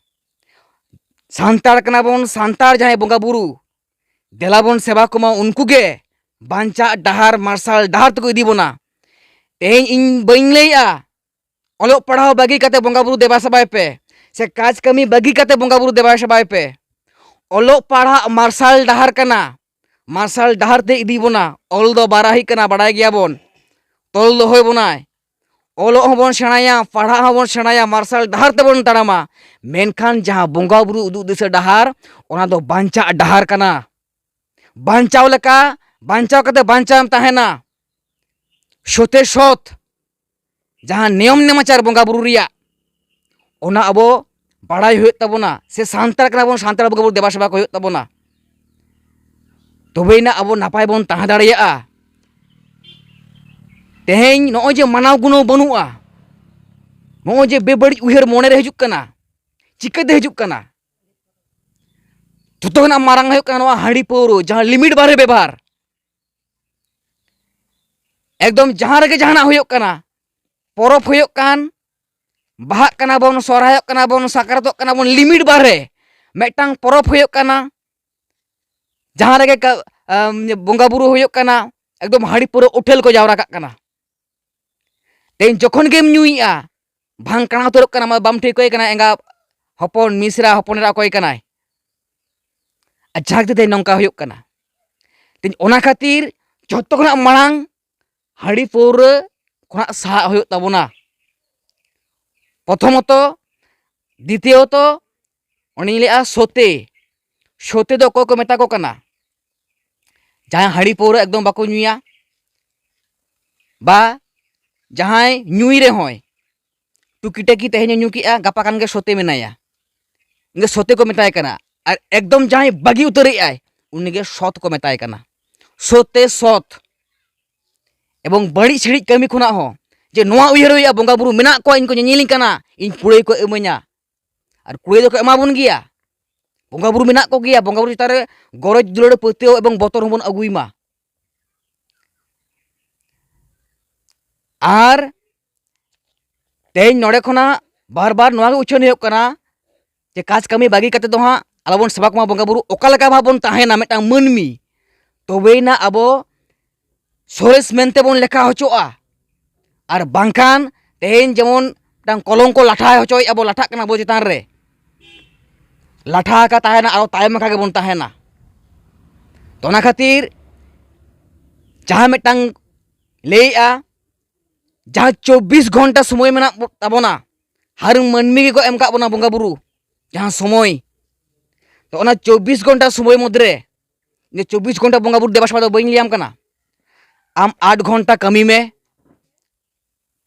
ᱥᱟᱱᱛᱟᱲ ᱠᱟᱱᱟ ᱵᱚᱱ, ᱥᱟᱱᱛᱟᱲ ᱡᱟᱦᱟᱸᱭ ᱵᱚᱸᱜᱟ ᱵᱩᱨᱩ, ᱫᱮᱞᱟ ᱵᱚᱱ ᱥᱮᱵᱟ ᱠᱚᱢᱟ ᱩᱱᱠᱩ ᱜᱮ᱾ ᱵᱟᱧᱪᱟᱜ ᱰᱟᱦᱟᱨ, ᱢᱟᱨᱥᱟᱞ ᱰᱟᱦᱟᱨ ᱛᱮᱠᱚ ᱤᱫᱤ ᱵᱚᱱᱟ᱾ ᱛᱮᱦᱮᱧ ᱤᱧ ᱵᱟᱹᱧ ᱞᱟᱹᱭᱮᱜᱼᱟ ᱚᱞᱚᱜ ᱯᱟᱲᱦᱟᱣ ᱵᱟᱹᱜᱤ ᱠᱟᱛᱮ ᱵᱚᱸᱜᱟ ᱵᱩᱨᱩ ᱫᱮᱵᱟ ᱥᱮᱵᱟᱭ ᱯᱮ, ᱥᱮ ᱠᱟᱡᱽ ᱠᱟᱹᱢᱤ ᱵᱟᱹᱜᱤ ᱠᱟᱛᱮ ᱵᱚᱸᱜᱟ ᱵᱩᱨᱩ ᱫᱮᱵᱟ ᱥᱮᱵᱟᱭ ᱯᱮ᱾ ᱚᱞᱚᱜ ᱯᱟᱲᱦᱟᱜ ᱢᱟᱨᱥᱟᱞ ᱰᱟᱦᱟᱨ ᱠᱟᱱᱟ, ᱢᱟᱨᱥᱟᱞ ᱰᱟᱦᱟᱨ ᱛᱮ ᱤᱫᱤ ᱵᱚᱱᱟ᱾ ᱚᱞ ᱫᱚ ᱵᱟᱨᱟᱦᱤ ᱠᱟᱱᱟ, ᱵᱟᱲᱟᱭ ᱜᱮᱭᱟᱵᱚᱱ, ᱛᱚᱞ ᱫᱚᱦᱚᱭ ᱵᱚᱱᱟᱭ᱾ ᱚᱞᱚᱜ ᱦᱚᱸᱵᱚᱱ ᱥᱮᱬᱟᱭᱟ, ᱯᱟᱲᱦᱟᱜ ᱦᱚᱸᱵᱚᱱ ᱥᱮᱬᱟᱭᱟ, ᱢᱟᱨᱥᱟᱞ ᱰᱟᱦᱟᱨ ᱛᱮᱵᱚᱱ ᱛᱟᱲᱟᱢᱟ᱾ ᱢᱮᱱᱠᱷᱟᱱ ᱡᱟᱦᱟᱸ ᱵᱚᱸᱜᱟ ᱵᱩᱨᱩ ᱩᱫᱩᱜ ᱫᱤᱥᱟᱹ ᱰᱟᱦᱟᱨ, ᱚᱱᱟ ᱫᱚ ᱵᱟᱧᱪᱟᱜ ᱰᱟᱦᱟᱨ ᱠᱟᱱᱟ᱾ ᱵᱟᱧᱪᱟᱣ ᱞᱮᱠᱟ, ᱵᱟᱧᱪᱟᱣ ᱠᱟᱛᱮ ᱵᱟᱧᱪᱟᱣ ᱮᱢ ᱛᱟᱦᱮᱱᱟ᱾ ᱥᱚᱛᱮ ᱥᱚᱛ, ᱡᱟᱦᱟᱸ ᱱᱤᱭᱚᱢ ᱱᱮᱢᱟᱪᱟᱨ ᱵᱚᱸᱜᱟ ᱵᱩᱨᱩ ᱨᱮᱭᱟᱜ, ᱚᱱᱟ ᱟᱵᱚ ᱵᱟᱲᱟᱭ ᱦᱩᱭᱩᱜ ᱛᱟᱵᱚᱱᱟ, ᱥᱮ ᱥᱟᱱᱛᱟᱲ ᱠᱟᱱᱟ ᱵᱚᱱ, ᱥᱟᱱᱛᱟᱲ ᱵᱚᱸᱜᱟ ᱵᱩᱨᱩ ᱫᱮᱵᱟ ᱥᱮᱵᱟ ᱠᱚ ᱦᱩᱭᱩᱜ ᱛᱟᱵᱚᱱᱟ᱾ ᱛᱚᱵᱮᱭᱮᱱᱟ ᱟᱵᱚ ᱱᱟᱯᱟᱭ ᱵᱚᱱ ᱛᱟᱦᱮᱸ ᱫᱟᱲᱮᱭᱟᱜᱼᱟ᱾ ᱛᱮᱦᱮᱧ ᱱᱚᱜᱼᱚᱭ ᱡᱮ ᱢᱟᱱᱟᱣ ᱜᱩᱱᱟᱹᱣ ᱵᱟᱹᱱᱩᱜᱼᱟ, ᱱᱚᱜᱼᱚᱭ ᱡᱮ ᱵᱮᱵᱟᱹᱲᱤᱡ ᱩᱭᱦᱟᱹᱨ ᱢᱚᱱᱮᱨᱮ ᱦᱤᱡᱩᱜ ᱠᱟᱱᱟ, ᱪᱤᱠᱟᱹᱛᱮ ᱦᱤᱡᱩᱜ ᱠᱟᱱᱟ? ᱡᱚᱛᱚ ᱠᱷᱚᱱᱟᱜ ᱢᱟᱨᱟᱝ ᱦᱩᱭᱩᱜ ᱠᱟᱱᱟ ᱱᱚᱣᱟ ᱦᱟᱺᱰᱤ ᱯᱟᱹᱣᱨᱟᱹ, ᱡᱟᱦᱟᱸ ᱞᱤᱢᱤᱴ ᱵᱟᱨᱦᱮ ᱵᱮᱵᱷᱟᱨ᱾ ᱮᱠᱫᱚᱢ ᱡᱟᱦᱟᱸ ᱨᱮᱜᱮ ᱡᱟᱦᱟᱱᱟᱜ ᱦᱩᱭᱩᱜ ᱠᱟᱱᱟ, ᱯᱚᱨᱚᱵᱽ ᱦᱩᱭᱩᱜ ᱠᱟᱱ, ᱵᱟᱦᱟᱜ ᱠᱟᱱᱟ ᱵᱚᱱ, ᱥᱚᱦᱨᱟᱭᱚᱜ ᱠᱟᱱᱟ ᱵᱚᱱ, ᱥᱟᱠᱨᱟᱛᱚᱜ ᱠᱟᱱᱟ ᱵᱚᱱ, ᱞᱤᱢᱤᱴ ᱵᱟᱨᱦᱮ᱾ ᱢᱤᱫᱴᱟᱝ ᱯᱚᱨᱚᱵᱽ ᱦᱩᱭᱩᱜ ᱠᱟᱱᱟ, ᱡᱟᱦᱟᱸ ᱨᱮᱜᱮ ᱠᱟ-, ᱟᱢ, ᱵᱚᱸᱜᱟ ᱵᱩᱨᱩ ᱦᱩᱭᱩᱜ ᱠᱟᱱᱟ, ᱮᱠᱫᱚᱢ ᱦᱟᱺᱰᱤ ᱯᱟᱹᱣᱨᱟᱹ ᱩᱴᱷᱟᱹᱞ ᱠᱚ ᱡᱟᱣᱨᱟ ᱠᱟᱜ ᱠᱟᱱᱟ᱾ ᱛᱮᱦᱮᱧ ᱡᱚᱠᱷᱚᱱ ᱜᱮᱢ ᱧᱩᱭᱮᱜᱼᱟ, ᱵᱷᱟᱝ ᱠᱟᱬᱟ ᱩᱛᱟᱹᱨᱚᱜ ᱠᱟᱱᱟ, ᱟᱢᱟᱜ ᱵᱟᱢ ᱴᱷᱤᱠᱟᱹᱭ ᱠᱟᱱᱟ ᱮᱸᱜᱟ ᱦᱚᱯᱚᱱ, ᱢᱤᱥᱨᱟ ᱦᱚᱯᱚᱱ ᱮᱨᱟ ᱚᱠᱚᱭ ᱠᱟᱱᱟᱭ᱾ ᱟᱨ ᱡᱟᱦᱟᱸ ᱠᱷᱟᱹᱛᱤᱨ ᱛᱮ ᱱᱚᱝᱠᱟ ᱦᱩᱭᱩᱜ ᱠᱟᱱᱟ᱾ ᱛᱮᱦᱮᱧ ᱚᱱᱟ ᱠᱷᱟᱹᱛᱤᱨ ᱡᱷᱚᱛᱚ ᱠᱷᱚᱱᱟᱜ ᱢᱟᱲᱟᱝ ᱦᱟᱺᱰᱤ ᱯᱟᱹᱣᱨᱟᱹ ᱠᱷᱚᱱᱟᱜ ᱥᱟᱦᱟᱜ ᱦᱩᱭᱩᱜ ᱛᱟᱵᱚᱱᱟ᱾ ᱯᱨᱚᱛᱷᱚᱢᱚᱛᱚ, ᱫᱤᱛᱤᱭᱚᱛᱚ, ᱚᱱᱮᱧ ᱞᱟᱹᱭᱮᱜᱼᱟ ᱥᱚᱛᱮ᱾ ᱥᱚᱛᱮ ᱫᱚ ᱚᱠᱚᱭ ᱠᱚ ᱢᱮᱛᱟ ᱠᱚ ᱠᱟᱱᱟ? ᱡᱟᱦᱟᱸᱭ ᱦᱟᱺᱰᱤ ᱯᱟᱹᱣᱨᱟᱹ ᱮᱠᱫᱚᱢ ᱵᱟᱠᱚ ᱧᱩᱭᱟ, ᱵᱟ ᱡᱟᱦᱟᱸᱭ ᱧᱩᱭ ᱨᱮᱦᱚᱸᱭ, ᱴᱩᱠᱤ ᱴᱟᱠᱤ ᱛᱮᱦᱮᱧ ᱧᱩ ᱠᱮᱜᱼᱟ, ᱜᱟᱯᱟ ᱠᱷᱟᱱ ᱜᱮ ᱥᱚᱛᱮ ᱢᱮᱱᱟᱭᱟ, ᱩᱱᱤ ᱥᱚᱛᱮ ᱠᱚ ᱢᱮᱛᱟᱭ ᱠᱟᱱᱟ᱾ ᱟᱨ ᱮᱠᱫᱚᱢ ᱡᱟᱦᱟᱸᱭ ᱵᱟᱹᱜᱤ ᱩᱛᱟᱹᱨᱮᱜᱼᱟᱭ, ᱩᱱᱤᱜᱮ ᱥᱚᱛ ᱠᱚ ᱢᱮᱛᱟᱭ ᱠᱟᱱᱟ᱾ ᱥᱚᱛᱮ ᱥᱚᱛ᱾ ᱮᱵᱚᱝ ᱵᱟᱹᱲᱤᱡ ᱥᱤᱲᱤᱡ ᱠᱟᱹᱢᱤ ᱠᱷᱚᱱᱟᱜ ᱦᱚᱸ, ᱡᱮ ᱱᱚᱣᱟ ᱩᱭᱦᱟᱹᱨ ᱦᱩᱭᱩᱜᱼᱟ, ᱵᱚᱸᱜᱟ ᱵᱩᱨᱩ ᱢᱮᱱᱟᱜ ᱠᱚᱣᱟ, ᱤᱧ ᱠᱚ ᱧᱮᱧᱮᱞᱤᱧ ᱠᱟᱱᱟ, ᱤᱧ ᱠᱩᱲᱟᱹᱭ ᱠᱚ ᱤᱢᱟᱹᱧᱟ᱾ ᱟᱨ ᱠᱩᱲᱟᱹᱭ ᱫᱚᱠᱚ ᱮᱢᱟ ᱵᱚᱱ ᱜᱮᱭᱟ, ᱵᱚᱸᱜᱟ ᱵᱩᱨᱩ ᱢᱮᱱᱟᱜ ᱠᱚᱜᱮᱭᱟ, ᱵᱚᱸᱜᱟ ᱵᱩᱨᱩ ᱪᱮᱛᱟᱱ ᱨᱮ ᱜᱚᱨᱚᱡᱽ ᱫᱩᱞᱟᱹᱲ ᱯᱟᱹᱛᱭᱟᱹᱣ ᱮᱵᱚᱝ ᱵᱚᱛᱚᱨ ᱦᱚᱸᱵᱚᱱ ᱟᱹᱜᱩᱭ ᱢᱟ᱾ ᱟᱨ ᱛᱮᱦᱮᱧ ᱱᱚᱰᱮ ᱠᱷᱚᱱᱟᱜ ᱵᱟᱨ ᱵᱟᱨ ᱱᱚᱣᱟ ᱜᱮ ᱩᱪᱷᱟᱹᱱ ᱦᱩᱭᱩᱜ ᱠᱟᱱᱟ ᱡᱮ ᱠᱟᱡᱽ ᱠᱟᱹᱢᱤ ᱵᱟᱹᱜᱤ ᱠᱟᱛᱮ ᱫᱚ ᱦᱟᱸᱜ ᱟᱞᱚᱵᱚᱱ ᱥᱮᱵᱟ ᱠᱚᱢᱟ ᱵᱚᱸᱜᱟ ᱵᱩᱨᱩ᱾ ᱚᱠᱟ ᱞᱮᱠᱟ ᱵᱷᱟᱵᱽ ᱵᱚᱱ ᱛᱟᱦᱮᱱᱟ ᱢᱤᱫᱴᱟᱝ ᱢᱟᱹᱱᱢᱤ, ᱛᱚᱵᱮᱭᱮᱱᱟ ᱟᱵᱚ ᱥᱚᱨᱮᱥ ᱢᱮᱱᱛᱮ ᱵᱚᱱ ᱞᱮᱠᱷᱟ ᱦᱚᱪᱚᱜᱼᱟ᱾ ᱟᱨ ᱵᱟᱝᱠᱷᱟᱱ ᱛᱮᱦᱮᱧ ᱡᱮᱢᱚᱱ ᱢᱤᱫᱴᱟᱝ ᱠᱚᱞᱚᱝᱠᱚ ᱞᱟᱴᱷᱟ ᱦᱚᱪᱚᱭᱮᱫᱼᱟ ᱵᱚ, ᱞᱟᱴᱷᱟᱜ ᱠᱟᱱᱟ ᱵᱚ ᱪᱮᱛᱟᱱ ᱨᱮ, ᱞᱟᱴᱷᱟ ᱟᱠᱟ ᱛᱟᱦᱮᱱᱟ, ᱟᱨᱚ ᱛᱟᱭᱚᱢ ᱟᱠᱟ ᱜᱮᱵᱚᱱ ᱛᱟᱦᱮᱱᱟ᱾ ᱛᱚ, ᱚᱱᱟ ᱠᱷᱟᱹᱛᱤᱨ ᱡᱟᱦᱟᱸ ᱢᱤᱫᱴᱟᱝ ᱞᱟᱹᱭᱮᱜᱼᱟ, ᱡᱟᱦᱟᱸ ᱪᱚᱵᱵᱤᱥ ᱜᱷᱚᱱᱴᱟ ᱥᱚᱢᱚᱭ ᱢᱮᱱᱟᱜ ᱵᱚ-, ᱛᱟᱵᱚᱱᱟ, ᱦᱟᱨ ᱢᱟᱹᱱᱢᱤ ᱜᱮᱠᱚ ᱮᱢ ᱠᱟᱜ ᱵᱚᱱᱟ ᱵᱚᱸᱜᱟ ᱵᱩᱨᱩ ᱡᱟᱦᱟᱸ ᱥᱚᱢᱚᱭ, ᱛᱚ, ᱚᱱᱟ ᱪᱚᱵᱵᱤᱥ ᱜᱷᱚᱱᱴᱟ ᱥᱚᱢᱚᱭ ᱢᱩᱫᱽᱨᱮ, ᱡᱮ ᱪᱚᱵᱵᱤᱥ ᱜᱷᱚᱱᱴᱟ ᱵᱚᱸᱜᱟ ᱵᱩᱨᱩ ᱫᱮᱵᱟ ᱥᱮᱵᱟ ᱫᱚ ᱵᱟᱹᱧ ᱞᱟᱹᱭᱟᱢ ᱠᱟᱱᱟ, ᱟᱢ ᱟᱴ ᱜᱷᱚᱱᱴᱟ ᱠᱟᱹᱢᱤ ᱢᱮ᱾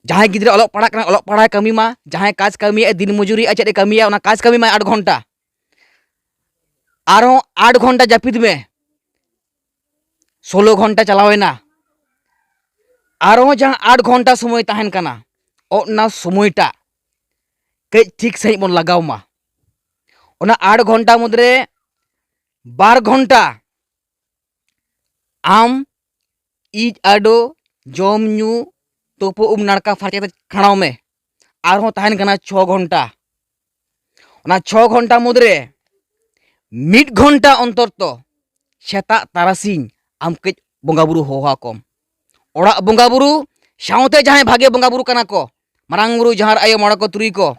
ᱡᱟᱦᱟᱸᱭ ᱜᱤᱫᱽᱨᱟᱹ ᱚᱞᱚᱜ ᱯᱟᱲᱦᱟᱜ ᱠᱟᱱᱟ, ᱚᱞᱚᱜ ᱯᱟᱲᱦᱟᱜ ᱠᱟᱹᱢᱤ ᱢᱟ᱾ ᱡᱟᱦᱟᱸᱭ ᱠᱟᱡᱽ ᱠᱟᱹᱢᱤᱭᱟ, ᱫᱤᱱ ᱢᱚᱡᱩᱨᱤᱭᱟ, ᱪᱮᱫ ᱮ ᱠᱟᱹᱢᱤᱭᱟ, ᱚᱱᱟ ᱠᱟᱡᱽ ᱠᱟᱹᱢᱤ ᱢᱟᱭ ᱟᱴ ᱜᱷᱚᱱᱴᱟ᱾ ᱟᱨᱦᱚᱸ ᱟᱴ ᱜᱷᱚᱱᱴᱟ ᱡᱟᱹᱯᱤᱫ ᱢᱮ᱾ ᱥᱳᱞᱳ ᱜᱷᱚᱱᱴᱟ ᱪᱟᱞᱟᱣᱮᱱᱟ᱾ ᱟᱨᱦᱚᱸ ᱡᱟᱦᱟᱸ ᱟᱴ ᱜᱷᱚᱱᱴᱟ ᱥᱚᱢᱚᱭ ᱛᱟᱦᱮᱱ ᱠᱟᱱᱟ, ᱚᱱᱟ ᱥᱚᱢᱚᱭᱴᱟᱜ ᱠᱟᱹᱡ ᱴᱷᱤᱠ ᱥᱟᱺᱦᱤᱡ ᱵᱚᱱ ᱞᱟᱜᱟᱣ ᱢᱟ᱾ ᱚᱱᱟ ᱟᱴ ᱜᱷᱚᱱᱴᱟ ᱢᱩᱫᱽᱨᱮ ᱵᱟᱨ ᱜᱷᱚᱱᱴᱟ ᱟᱢ ᱤᱡ ᱟᱰᱚ, ᱡᱚᱢ ᱧᱩ, ᱛᱩᱯᱩ ᱩᱢ ᱱᱟᱲᱠᱟ ᱯᱷᱟᱨᱪᱟ ᱠᱟᱛᱮ ᱠᱷᱟᱸᱰᱟᱣ ᱢᱮ᱾ ᱟᱨᱦᱚᱸ ᱛᱟᱦᱮᱱ ᱠᱟᱱᱟ ᱪᱷᱚ ᱜᱷᱚᱱᱴᱟ᱾ ᱚᱱᱟ ᱪᱷᱚ ᱜᱷᱚᱱᱴᱟ ᱢᱩᱫᱽᱨᱮ ᱢᱤᱫ ᱜᱷᱚᱱᱴᱟ ᱚᱱᱛᱚᱨᱛᱚ ᱥᱮᱛᱟᱜ ᱛᱟᱨᱟᱥᱤᱧ ᱟᱢ ᱠᱟᱹᱡ ᱵᱚᱸᱜᱟ ᱵᱩᱨᱩ ᱦᱚᱦᱚ ᱟᱠᱚᱢ᱾ ᱚᱲᱟᱜ ᱵᱚᱸᱜᱟ ᱵᱩᱨᱩ ᱥᱟᱶᱛᱮ ᱡᱟᱦᱟᱸᱭ ᱵᱷᱟᱜᱮ ᱵᱚᱸᱜᱟ ᱵᱩᱨᱩ ᱠᱟᱱᱟ ᱠᱚ, ᱢᱟᱨᱟᱝ ᱵᱩᱨᱩ, ᱡᱟᱦᱮᱨ ᱟᱭᱳ, ᱢᱚᱬᱮ ᱠᱚ ᱛᱩᱨᱩᱭ ᱠᱚ,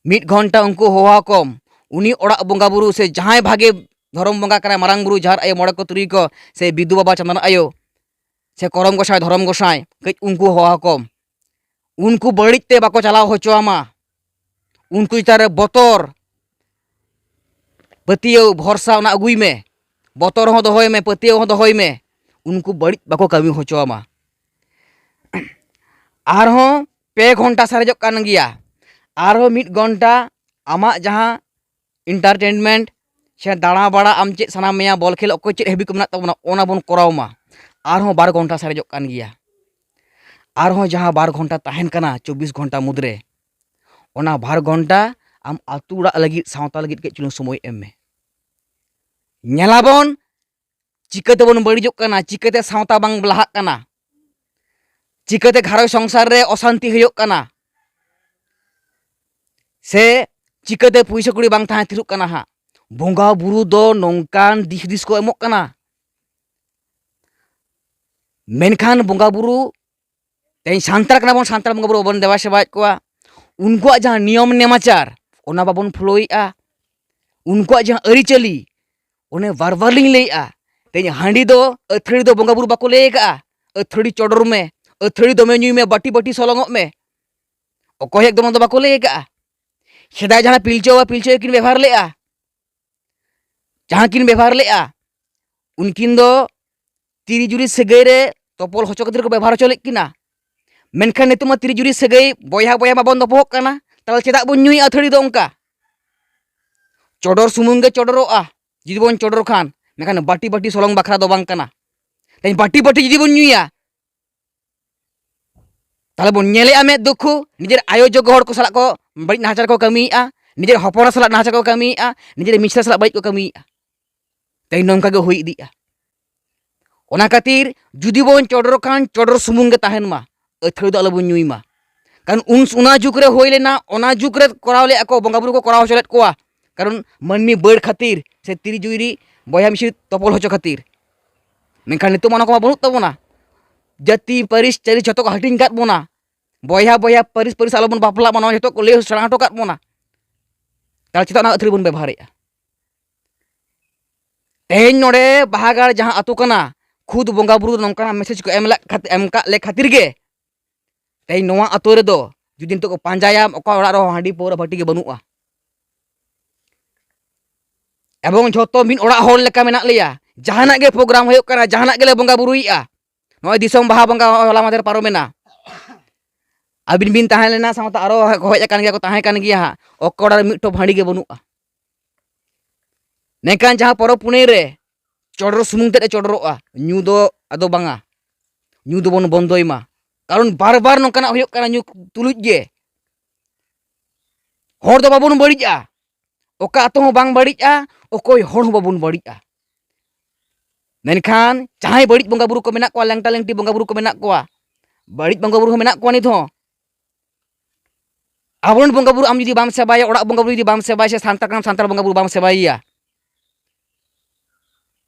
ᱢᱤᱫ ᱜᱷᱚᱱᱴᱟ ᱩᱱᱠᱩ ᱦᱚᱦᱚ ᱟᱠᱚᱢ᱾ ᱩᱱᱤ ᱚᱲᱟᱜ ᱵᱚᱸᱜᱟ ᱵᱩᱨᱩ ᱥᱮ ᱡᱟᱦᱟᱸᱭ ᱵᱷᱟᱜᱮ ᱫᱷᱚᱨᱚᱢ ᱵᱚᱸᱜᱟ ᱠᱟᱱᱟᱭ, ᱢᱟᱨᱟᱝ ᱵᱩᱨᱩ, ᱡᱟᱦᱮᱨ ᱟᱭᱳ, ᱢᱚᱬᱮ ᱠᱚ ᱛᱩᱨᱩᱭ ᱠᱚ, ᱥᱮ ᱵᱤᱫᱩ ᱵᱟᱵᱟ, ᱪᱟᱸᱫᱟᱱ ᱟᱭᱳ, ᱥᱮ ᱠᱚᱨᱚᱢ ᱜᱚᱸᱥᱟᱭ, ᱫᱷᱚᱨᱚᱢ ᱜᱚᱸᱥᱟᱭ, ᱠᱟᱹᱡ ᱩᱱᱠᱩ ᱦᱚᱦᱚ ᱟᱠᱚᱢ᱾ ᱩᱱᱠᱩ ᱵᱟᱹᱲᱤᱡ ᱛᱮ ᱵᱟᱠᱚ ᱪᱟᱞᱟᱣ ᱦᱚᱪᱚ ᱟᱢᱟ᱾ ᱩᱱᱠᱩ ᱪᱮᱛᱟᱱ ᱨᱮ ᱵᱚᱛᱚᱨ, ᱯᱟᱹᱛᱭᱟᱹᱣ, ᱵᱷᱚᱨᱥᱟ ᱚᱱᱟ ᱟᱹᱜᱩᱭ ᱢᱮ᱾ ᱵᱚᱛᱚᱨ ᱦᱚᱸ ᱫᱚᱦᱚᱭ ᱢᱮ, ᱯᱟᱹᱛᱭᱟᱹᱣ ᱦᱚᱸ ᱫᱚᱦᱚᱭ ᱢᱮ᱾ ᱩᱱᱠᱩ ᱵᱟᱹᱲᱤᱡ ᱵᱟᱠᱚ ᱠᱟᱹᱢᱤ ᱦᱚᱪᱚ ᱟᱢᱟ᱾ ᱟᱨᱦᱚᱸ ᱯᱮ ᱜᱷᱚᱱᱴᱟ ᱥᱟᱨᱮᱡᱚᱜ ᱠᱟᱱ ᱜᱮᱭᱟ᱾ ᱟᱨᱦᱚᱸ ᱢᱤᱫ ᱜᱷᱚᱱᱴᱟ ᱟᱢᱟᱜ ᱡᱟᱦᱟᱸ entertainment ᱥᱮ ᱫᱟᱬᱟ ᱵᱟᱲᱟ, ᱟᱢ ᱪᱮᱫ ᱥᱟᱱᱟ ᱢᱮᱭᱟ, ᱵᱚᱞ ᱠᱷᱮᱞ, ᱚᱠᱚᱭ ᱪᱮᱫ ᱦᱮᱵᱤ ᱠᱚ ᱢᱮᱱᱟᱜ ᱛᱟᱵᱚᱱᱟ, ᱚᱱᱟ ᱵᱚᱱ ᱠᱚᱨᱟᱣ ᱢᱟ᱾ ᱟᱨᱦᱚᱸ ᱵᱟᱨ ᱜᱷᱚᱱᱴᱟ ᱥᱟᱨᱮᱡᱚᱜ ᱠᱟᱱ ᱜᱮᱭᱟ᱾ ᱟᱨᱦᱚᱸ ᱡᱟᱦᱟᱸ ᱵᱟᱨ ᱜᱷᱚᱱᱴᱟ ᱛᱟᱦᱮᱱ ᱠᱟᱱᱟ ᱪᱚᱵᱵᱤᱥ ᱜᱷᱚᱱᱴᱟ ᱢᱩᱫᱽᱨᱮ, ᱚᱱᱟ ᱵᱟᱨ ᱜᱷᱚᱱᱴᱟ ᱟᱢ ᱟᱹᱛᱩ ᱚᱲᱟᱜ ᱞᱟᱹᱜᱤᱫ, ᱥᱟᱶᱛᱟ ᱞᱟᱹᱜᱤᱫ ᱠᱟᱹᱡ ᱪᱩᱞᱩᱝ ᱥᱚᱢᱚᱭ ᱮᱢ ᱢᱮ᱾ ᱧᱮᱞᱟᱵᱚᱱ, ᱪᱤᱠᱟᱹ ᱛᱮᱵᱚᱱ ᱵᱟᱹᱲᱤᱡᱚᱜ ᱠᱟᱱᱟ, ᱪᱤᱠᱟᱹᱛᱮ ᱥᱟᱶᱛᱟ ᱵᱟᱝ ᱞᱟᱦᱟᱜ ᱠᱟᱱᱟ, ᱪᱤᱠᱟᱹᱛᱮ ᱜᱷᱟᱨᱚᱸᱡᱽ ᱥᱚᱝᱥᱟᱨ ᱨᱮ ᱚᱥᱟᱱᱛᱤ ᱦᱩᱭᱩᱜ ᱠᱟᱱᱟ, ᱥᱮ ᱪᱤᱠᱟᱹᱛᱮ ᱯᱩᱭᱥᱟᱹ ᱠᱩᱲᱤ ᱵᱟᱝ ᱛᱟᱦᱮᱸ ᱛᱷᱤᱨᱚᱜ ᱠᱟᱱᱟ ᱦᱟᱸᱜ᱾ ᱵᱚᱸᱜᱟ ᱵᱩᱨᱩ ᱫᱚ ᱱᱚᱝᱠᱟᱱ ᱫᱤᱥ ᱦᱩᱫᱤᱥ ᱠᱚ ᱮᱢᱚᱜ ᱠᱟᱱᱟ᱾ ᱢᱮᱱᱠᱷᱟᱱ ᱵᱚᱸᱜᱟ ᱵᱩᱨᱩ, ᱛᱮᱦᱮᱧ ᱥᱟᱱᱛᱟᱲ ᱠᱟᱱᱟ ᱵᱚᱱ, ᱥᱟᱱᱛᱟᱲ ᱵᱚᱸᱜᱟ ᱵᱩᱨᱩ ᱵᱟᱵᱚᱱ ᱫᱮᱵᱟ ᱥᱮᱵᱟᱭᱮᱫ ᱠᱚᱣᱟ᱾ ᱩᱱᱠᱩᱣᱟᱜ ᱡᱟᱦᱟᱸ ᱱᱤᱭᱚᱢ ᱱᱮᱢᱟᱪᱟᱨ, ᱚᱱᱟ ᱵᱟᱵᱚᱱ ᱯᱷᱳᱞᱳᱭᱮᱫᱼᱟ᱾ ᱩᱱᱠᱩᱣᱟᱜ ᱡᱟᱦᱟᱸ ᱟᱹᱨᱤᱪᱟᱹᱞᱤ, ᱚᱱᱮ ᱵᱟᱨ ᱵᱟᱨ ᱞᱤᱧ ᱞᱟᱹᱭᱮᱫᱼᱟ, ᱛᱮᱦᱮᱧ ᱦᱟᱺᱰᱤ ᱫᱚ ᱟᱹᱛᱷᱟᱹᱲᱤ ᱫᱚ ᱵᱚᱸᱜᱟ ᱵᱩᱨᱩ ᱵᱟᱠᱚ ᱞᱟᱹᱭ ᱟᱠᱟᱫᱼᱟ, "ᱟᱹᱛᱷᱟᱹᱲᱤ ᱪᱚᱰᱚᱨ ᱢᱮ, ᱟᱹᱛᱷᱟᱹᱲᱤ ᱫᱚᱢᱮ ᱧᱩᱭ ᱢᱮ, ᱵᱟᱹᱴᱤ ᱵᱟᱹᱴᱤ ᱥᱚᱞᱚᱝᱚᱜ ᱢᱮ", ᱚᱠᱚᱭ ᱮᱠᱫᱚᱢ ᱚᱱᱟ ᱫᱚ ᱵᱟᱠᱚ ᱞᱟᱹᱭ ᱟᱠᱟᱫᱼᱟ᱾ ᱥᱮᱫᱟᱭ ᱡᱟᱦᱟᱸ ᱯᱤᱞᱪᱩ ᱵᱟᱵᱟ ᱯᱤᱞᱪᱩ ᱟᱭᱳ ᱠᱤᱱ ᱵᱮᱵᱷᱟᱨ ᱞᱮᱫᱼᱟ, ᱡᱟᱦᱟᱸ ᱠᱤᱱ ᱵᱮᱵᱷᱟᱨ ᱞᱮᱫᱼᱟ, ᱩᱱᱠᱤᱱ ᱫᱚ ᱛᱤᱨᱤ ᱡᱩᱨᱤ ᱥᱟᱹᱜᱟᱹᱭ ᱨᱮ ᱛᱚᱯᱚᱞ ᱦᱚᱪᱚ ᱠᱷᱟᱹᱛᱤᱨ ᱠᱚ ᱵᱮᱵᱷᱟᱨ ᱦᱚᱪᱚ ᱞᱮᱫ ᱠᱤᱱᱟ᱾ ᱢᱮᱱᱠᱷᱟᱱ ᱱᱤᱛᱚᱜ ᱢᱟ ᱛᱤᱨᱤ ᱡᱩᱨᱤ ᱥᱟᱹᱜᱟᱹᱭ ᱵᱚᱭᱦᱟ ᱵᱚᱭᱦᱟ ᱢᱟᱵᱚᱱ ᱫᱚᱯᱚᱦᱚᱜ ᱠᱟᱱᱟ, ᱛᱟᱦᱚᱞᱮ ᱪᱮᱫᱟᱜ ᱵᱚᱱ ᱧᱩᱭᱟ ᱟᱹᱛᱷᱟᱹᱲᱤ ᱫᱚ ᱚᱱᱠᱟ? ᱪᱚᱰᱚᱨ ᱥᱩᱢᱩᱝ ᱜᱮ ᱪᱚᱰᱚᱨᱚᱜᱼᱟ ᱡᱩᱫᱤ ᱵᱚᱱ ᱪᱚᱰᱚᱨ ᱠᱷᱟᱱ, ᱢᱮᱱᱠᱷᱟᱱ ᱵᱟᱹᱴᱤ ᱵᱟᱹᱴᱤ ᱥᱚᱞᱚᱝ ᱵᱟᱠᱷᱨᱟ ᱫᱚ ᱵᱟᱝ ᱠᱟᱱᱟ᱾ ᱛᱮᱦᱮᱧ ᱵᱟᱹᱴᱤ ᱵᱟᱹᱴᱤ ᱡᱩᱫᱤ ᱵᱚᱱ ᱧᱩᱭᱟ, ᱛᱟᱦᱚᱞᱮ ᱵᱚᱱ ᱧᱮᱞᱮᱜᱼᱟ ᱢᱮᱫ ᱫᱩᱠᱷᱩ, ᱱᱤᱡᱮᱨ ᱟᱭᱳ ᱡᱚᱜᱚ ᱦᱚᱲ ᱠᱚ ᱥᱟᱞᱟᱜ ᱠᱚ ᱵᱟᱹᱲᱤᱡ ᱱᱟᱦᱟᱪᱟᱨ ᱠᱚ ᱠᱟᱹᱢᱤᱭᱮᱜᱼᱟ, ᱱᱤᱡᱮᱨ ᱦᱚᱯᱚᱱ ᱥᱟᱞᱟᱜ ᱱᱟᱦᱟᱪᱟᱨ ᱠᱚ ᱠᱟᱹᱢᱤᱭᱮᱜᱼᱟ, ᱱᱤᱡᱮᱨ ᱢᱤᱥᱨᱟ ᱥᱟᱞᱟᱜ ᱵᱟᱹᱲᱤᱡ ᱠᱚ ᱠᱟᱹᱢᱤᱭᱮᱜᱼᱟ᱾ ᱛᱮᱦᱮᱧ ᱱᱚᱝᱠᱟ ᱜᱮ ᱦᱩᱭ ᱤᱫᱤᱜᱼᱟ᱾ ᱚᱱᱟ ᱠᱷᱟᱹᱛᱤᱨ ᱡᱩᱫᱤ ᱵᱚᱱ ᱪᱚᱰᱚᱨ ᱠᱷᱟᱱ, ᱪᱚᱰᱚᱨ ᱥᱩᱢᱩᱝ ᱜᱮ ᱛᱟᱦᱮᱱ ᱢᱟ, ᱟᱹᱛᱷᱟᱹᱲᱤ ᱫᱚ ᱟᱞᱚ ᱵᱚᱱ ᱧᱩᱭ ᱢᱟ᱾ ᱠᱟᱨᱚᱱ ᱩᱱ, ᱚᱱᱟ ᱡᱩᱜᱽ ᱨᱮ ᱦᱩᱭ ᱞᱮᱱᱟ, ᱚᱱᱟ ᱡᱩᱜᱽ ᱨᱮ ᱠᱚᱨᱟᱣ ᱞᱮᱫᱼᱟ ᱠᱚ, ᱵᱚᱸᱜᱟ ᱵᱩᱨᱩ ᱠᱚ ᱠᱚᱨᱟᱣ ᱦᱚᱪᱚ ᱞᱮᱫ ᱠᱚᱣᱟ᱾ ᱠᱟᱨᱚᱱ ᱢᱟᱹᱱᱢᱤ ᱵᱟᱹᱲ ᱠᱷᱟᱹᱛᱤᱨ ᱥᱮ ᱛᱤᱨᱤ ᱡᱩᱨᱤ ᱵᱚᱭᱦᱟ ᱢᱤᱥᱤ ᱛᱚᱯᱚᱞ ᱦᱚᱪᱚ ᱠᱷᱟᱹᱛᱤᱨ᱾ ᱢᱮᱱᱠᱷᱟᱱ ᱱᱤᱛᱚᱜ ᱢᱟ ᱚᱱᱟ ᱠᱚᱢᱟ ᱵᱟᱹᱱᱩᱜ ᱛᱟᱵᱚᱱᱟ᱾ ᱡᱟᱹᱛᱤ, ᱯᱟᱹᱨᱤᱥ, ᱪᱟᱹᱨᱤᱥ ᱡᱷᱚᱛᱚ ᱠᱚ ᱦᱟᱹᱴᱤᱧ ᱠᱟᱫ ᱵᱚᱱᱟ᱾ ᱵᱚᱭᱦᱟ ᱵᱚᱭᱦᱟ, ᱯᱟᱹᱨᱤᱥ ᱯᱟᱹᱨᱤᱥ ᱟᱞᱚ ᱵᱚᱱ ᱵᱟᱯᱞᱟᱜ ᱢᱟ, ᱱᱚᱣᱟ ᱡᱷᱚᱛᱚ ᱠᱚ ᱞᱟᱹᱭ ᱥᱮᱬᱟ ᱦᱚᱴᱚ ᱠᱟᱫ ᱵᱚᱱᱟ᱾ ᱛᱟᱦᱚᱞᱮ ᱪᱮᱫᱟᱜ ᱚᱱᱟ ᱟᱹᱛᱷᱟᱹᱲᱤ ᱵᱚᱱ ᱵᱮᱵᱚᱦᱟᱨᱮᱫᱼᱟ? ᱛᱮᱦᱮᱧ ᱱᱚᱰᱮ ᱵᱟᱦᱟᱜᱟᱲ ᱡᱟᱦᱟᱸ ᱟᱹᱛᱩ ᱠᱟᱱᱟ, ᱠᱷᱩᱫ ᱵᱚᱸᱜᱟ ᱵᱩᱨᱩ ᱫᱚ ᱱᱚᱝᱠᱟᱱᱟᱜ ᱢᱮᱥᱮᱡᱽ ᱠᱚ ᱮᱢ ᱞᱮᱫ ᱠᱷᱟᱹᱛᱤᱨ, ᱮᱢ ᱠᱟᱜ ᱞᱮ ᱠᱷᱟᱹᱛᱤᱨ ᱜᱮ ᱛᱮᱦᱮᱧ ᱱᱚᱣᱟ ᱟᱹᱛᱩ ᱨᱮᱫᱚ ᱡᱩᱫᱤ ᱱᱤᱛᱚᱜ ᱠᱚ ᱯᱟᱸᱡᱟᱭᱟ, ᱚᱠᱟ ᱚᱲᱟᱜ ᱨᱮᱦᱚᱸ ᱦᱟᱺᱰᱤ ᱯᱟᱹᱣᱨᱟᱹ ᱵᱷᱟᱹᱴᱤ ᱜᱮ ᱵᱟᱹᱱᱩᱜᱼᱟ᱾ ᱮᱵᱚᱝ ᱡᱷᱚᱛᱚ ᱢᱤᱫ ᱚᱲᱟᱜ ᱦᱚᱲ ᱞᱮᱠᱟ ᱢᱮᱱᱟᱜ ᱞᱮᱭᱟ᱾ ᱡᱟᱦᱟᱱᱟᱜ ᱜᱮ ᱯᱨᱳᱜᱨᱟᱢ ᱦᱩᱭᱩᱜ ᱠᱟᱱᱟ, ᱡᱟᱦᱟᱱᱟᱜ ᱜᱮᱞᱮ ᱵᱚᱸᱜᱟ ᱵᱩᱨᱩᱭᱮᱫᱼᱟ᱾ ᱱᱚᱜᱼᱚᱭ ᱫᱤᱥᱚᱢ ᱵᱟᱦᱟ ᱵᱚᱸᱜᱟ ᱦᱚᱞᱟ ᱢᱟᱫᱷᱮᱨ ᱯᱟᱨᱚᱢᱮᱱᱟ, ᱟᱹᱵᱤᱱ ᱵᱤᱱ ᱛᱟᱦᱮᱸ ᱞᱮᱱᱟ, ᱥᱟᱶᱛᱮ ᱟᱨᱚ ᱠᱚ ᱦᱮᱡ ᱟᱠᱟᱱ ᱜᱮᱭᱟ ᱠᱚ, ᱛᱟᱦᱮᱸ ᱠᱟᱱ ᱜᱮᱭᱟ ᱦᱟᱸᱜ᱾ ᱚᱠᱟ ᱚᱲᱟᱜ ᱨᱮ ᱢᱤᱫ ᱴᱷᱚᱯ ᱦᱟᱺᱰᱤ ᱜᱮ ᱵᱟᱹᱱᱩᱜᱼᱟ᱾ ᱢᱮᱱᱠᱷᱟᱱ ᱡᱟᱦᱟᱸ ᱯᱚᱨᱚᱵᱽ ᱯᱩᱱᱟᱹᱭ ᱨᱮ ᱪᱚᱰᱚᱨ ᱥᱩᱢᱩᱝ ᱛᱮᱫ ᱮ ᱪᱚᱰᱚᱨᱚᱜᱼᱟ, ᱧᱩ ᱫᱚ ᱟᱫᱚ ᱵᱟᱝᱟ, ᱧᱩ ᱫᱚᱵᱚᱱ ᱵᱚᱱᱫᱚᱭ ᱢᱟ᱾ ᱠᱟᱨᱚᱱ ᱵᱟᱨ ᱵᱟᱨ ᱱᱚᱝᱠᱟᱱᱟᱜ ᱦᱩᱭᱩᱜ ᱠᱟᱱᱟ, ᱧᱩ ᱛᱩᱞᱩᱡ ᱜᱮ᱾ ᱦᱚᱲ ᱫᱚ ᱵᱟᱵᱚᱱ ᱵᱟᱹᱲᱤᱡᱼᱟ, ᱚᱠᱟ ᱟᱛᱳ ᱦᱚᱸ ᱵᱟᱝ ᱵᱟᱹᱲᱤᱡᱼᱟ, ᱚᱠᱚᱭ ᱦᱚᱲ ᱦᱚᱸ ᱵᱟᱵᱚᱱ ᱵᱟᱹᱲᱤᱡᱼᱟ᱾ ᱢᱮᱱᱠᱷᱟᱱ ᱡᱟᱦᱟᱸᱭ ᱵᱟᱹᱲᱤᱡ ᱵᱚᱸᱜᱟ ᱵᱩᱨᱩ ᱠᱚ ᱢᱮᱱᱟᱜ ᱠᱚᱣᱟ, ᱞᱮᱝᱴᱟ ᱞᱮᱝᱴᱤ ᱵᱚᱸᱜᱟ ᱵᱩᱨᱩ ᱠᱚ ᱢᱮᱱᱟᱜ ᱠᱚᱣᱟ, ᱵᱟᱹᱲᱤᱡ ᱵᱚᱸᱜᱟ ᱵᱩᱨᱩ ᱦᱚᱸ ᱢᱮᱱᱟᱜ ᱠᱚᱣᱟ ᱱᱤᱛ ᱦᱚᱸ᱾ ᱟᱵᱚᱨᱮᱱ ᱵᱚᱸᱜᱟ ᱵᱩᱨᱩ ᱟᱢ ᱡᱩᱫᱤ ᱵᱟᱢ ᱥᱮᱵᱟᱭᱟ, ᱚᱲᱟᱜ ᱵᱚᱸᱜᱟ ᱵᱩᱨᱩ ᱡᱩᱫᱤ ᱵᱟᱢ ᱥᱮᱵᱟᱭᱟ, ᱥᱮ ᱥᱟᱱᱛᱟᱲ ᱠᱟᱱᱟᱢ, ᱥᱟᱱᱛᱟᱲ ᱵᱚᱸᱜᱟ ᱵᱩᱨᱩ ᱵᱟᱢ ᱥᱮᱵᱟᱭᱮᱭᱟ,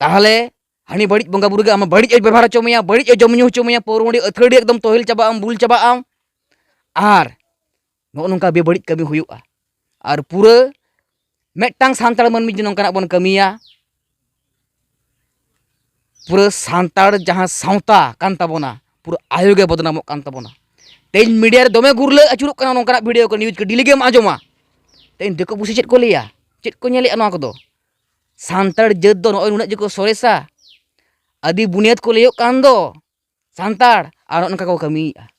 ᱛᱟᱦᱚᱞᱮ ᱦᱟᱹᱱᱤ ᱵᱟᱹᱲᱤᱡ ᱵᱚᱸᱜᱟ ᱵᱩᱨᱩ ᱜᱮ ᱟᱢ ᱵᱟᱹᱲᱤᱡ ᱮ ᱵᱮᱵᱚᱦᱟᱨ ᱦᱚᱪᱚ ᱢᱮᱭᱟ, ᱵᱟᱹᱲᱤᱡ ᱮ ᱡᱚᱢ ᱧᱩ ᱦᱚᱪᱚ ᱢᱮᱭᱟ, ᱯᱟᱹᱣᱨᱟᱹ ᱦᱟᱺᱰᱤ ᱟᱹᱛᱷᱟᱹᱲᱤ ᱮᱠᱫᱚᱢ ᱛᱚᱦᱤᱞ ᱪᱟᱵᱟᱜ ᱟᱢ, ᱵᱩᱞ ᱪᱟᱵᱟᱜ ᱟᱢ᱾ ᱟᱨ ᱱᱚᱜᱼᱚ ᱱᱚᱝᱠᱟ ᱵᱮᱵᱟᱹᱲᱤᱡ ᱠᱟᱹᱢᱤ ᱦᱩᱭᱩᱜᱼᱟ᱾ ᱟᱨ ᱯᱩᱨᱟᱹ ᱢᱤᱫᱴᱟᱝ ᱥᱟᱱᱛᱟᱲ ᱢᱟᱹᱱᱢᱤ ᱡᱩᱫᱤ ᱱᱚᱝᱠᱟᱱᱟᱜ ᱵᱚᱱ ᱠᱟᱹᱢᱤᱭᱟ, ᱯᱩᱨᱟᱹ ᱥᱟᱱᱛᱟᱲ ᱡᱟᱦᱟᱸ ᱥᱟᱶᱛᱟ ᱠᱟᱱ ᱛᱟᱵᱚᱱᱟ, ᱯᱩᱨᱟᱹ ᱟᱭᱳ ᱜᱮ ᱵᱚᱫᱱᱟᱢᱚᱜ ᱠᱟᱱ ᱛᱟᱵᱚᱱᱟ᱾ ᱛᱮᱦᱮᱧ ᱢᱤᱰᱤᱭᱟ ᱨᱮ ᱫᱚᱢᱮ ᱜᱩᱨᱞᱟᱹ ᱟᱹᱪᱩᱨᱚᱜ ᱠᱟᱱᱟ, ᱱᱚᱝᱠᱟᱱᱟᱜ ᱵᱷᱤᱰᱤᱭᱳ ᱠᱚ, ᱱᱤᱭᱩᱡᱽ ᱠᱚ ᱰᱮᱞᱤ ᱜᱮᱢ ᱟᱸᱡᱚᱢᱟ᱾ ᱛᱮᱦᱮᱧ ᱫᱤᱠᱩ ᱯᱩᱥᱤ ᱪᱮᱫ ᱠᱚ ᱞᱟᱹᱭᱟ, ᱪᱮᱫ ᱠᱚ ᱧᱮᱞᱮᱜᱼᱟ ᱱᱚᱣᱟ ᱠᱚᱫᱚ? ᱥᱟᱱᱛᱟᱲ ᱡᱟᱹᱛ ᱫᱚ ᱱᱚᱜᱼᱚᱭ ᱱᱩᱱᱟᱹᱜ ᱡᱮᱠᱚ ᱥᱚᱨᱮᱥᱟ, ᱟᱹᱫᱤ ᱵᱩᱱᱤᱭᱟᱹᱫ ᱠᱚ ᱞᱟᱹᱭᱚᱜ ᱠᱟᱱ ᱫᱚ ᱥᱟᱱᱛᱟᱲ, ᱟᱨ ᱱᱚᱜᱼᱚ ᱱᱚᱝᱠᱟ ᱠᱚ ᱠᱟᱹᱢᱤᱭᱮᱫᱼᱟ᱾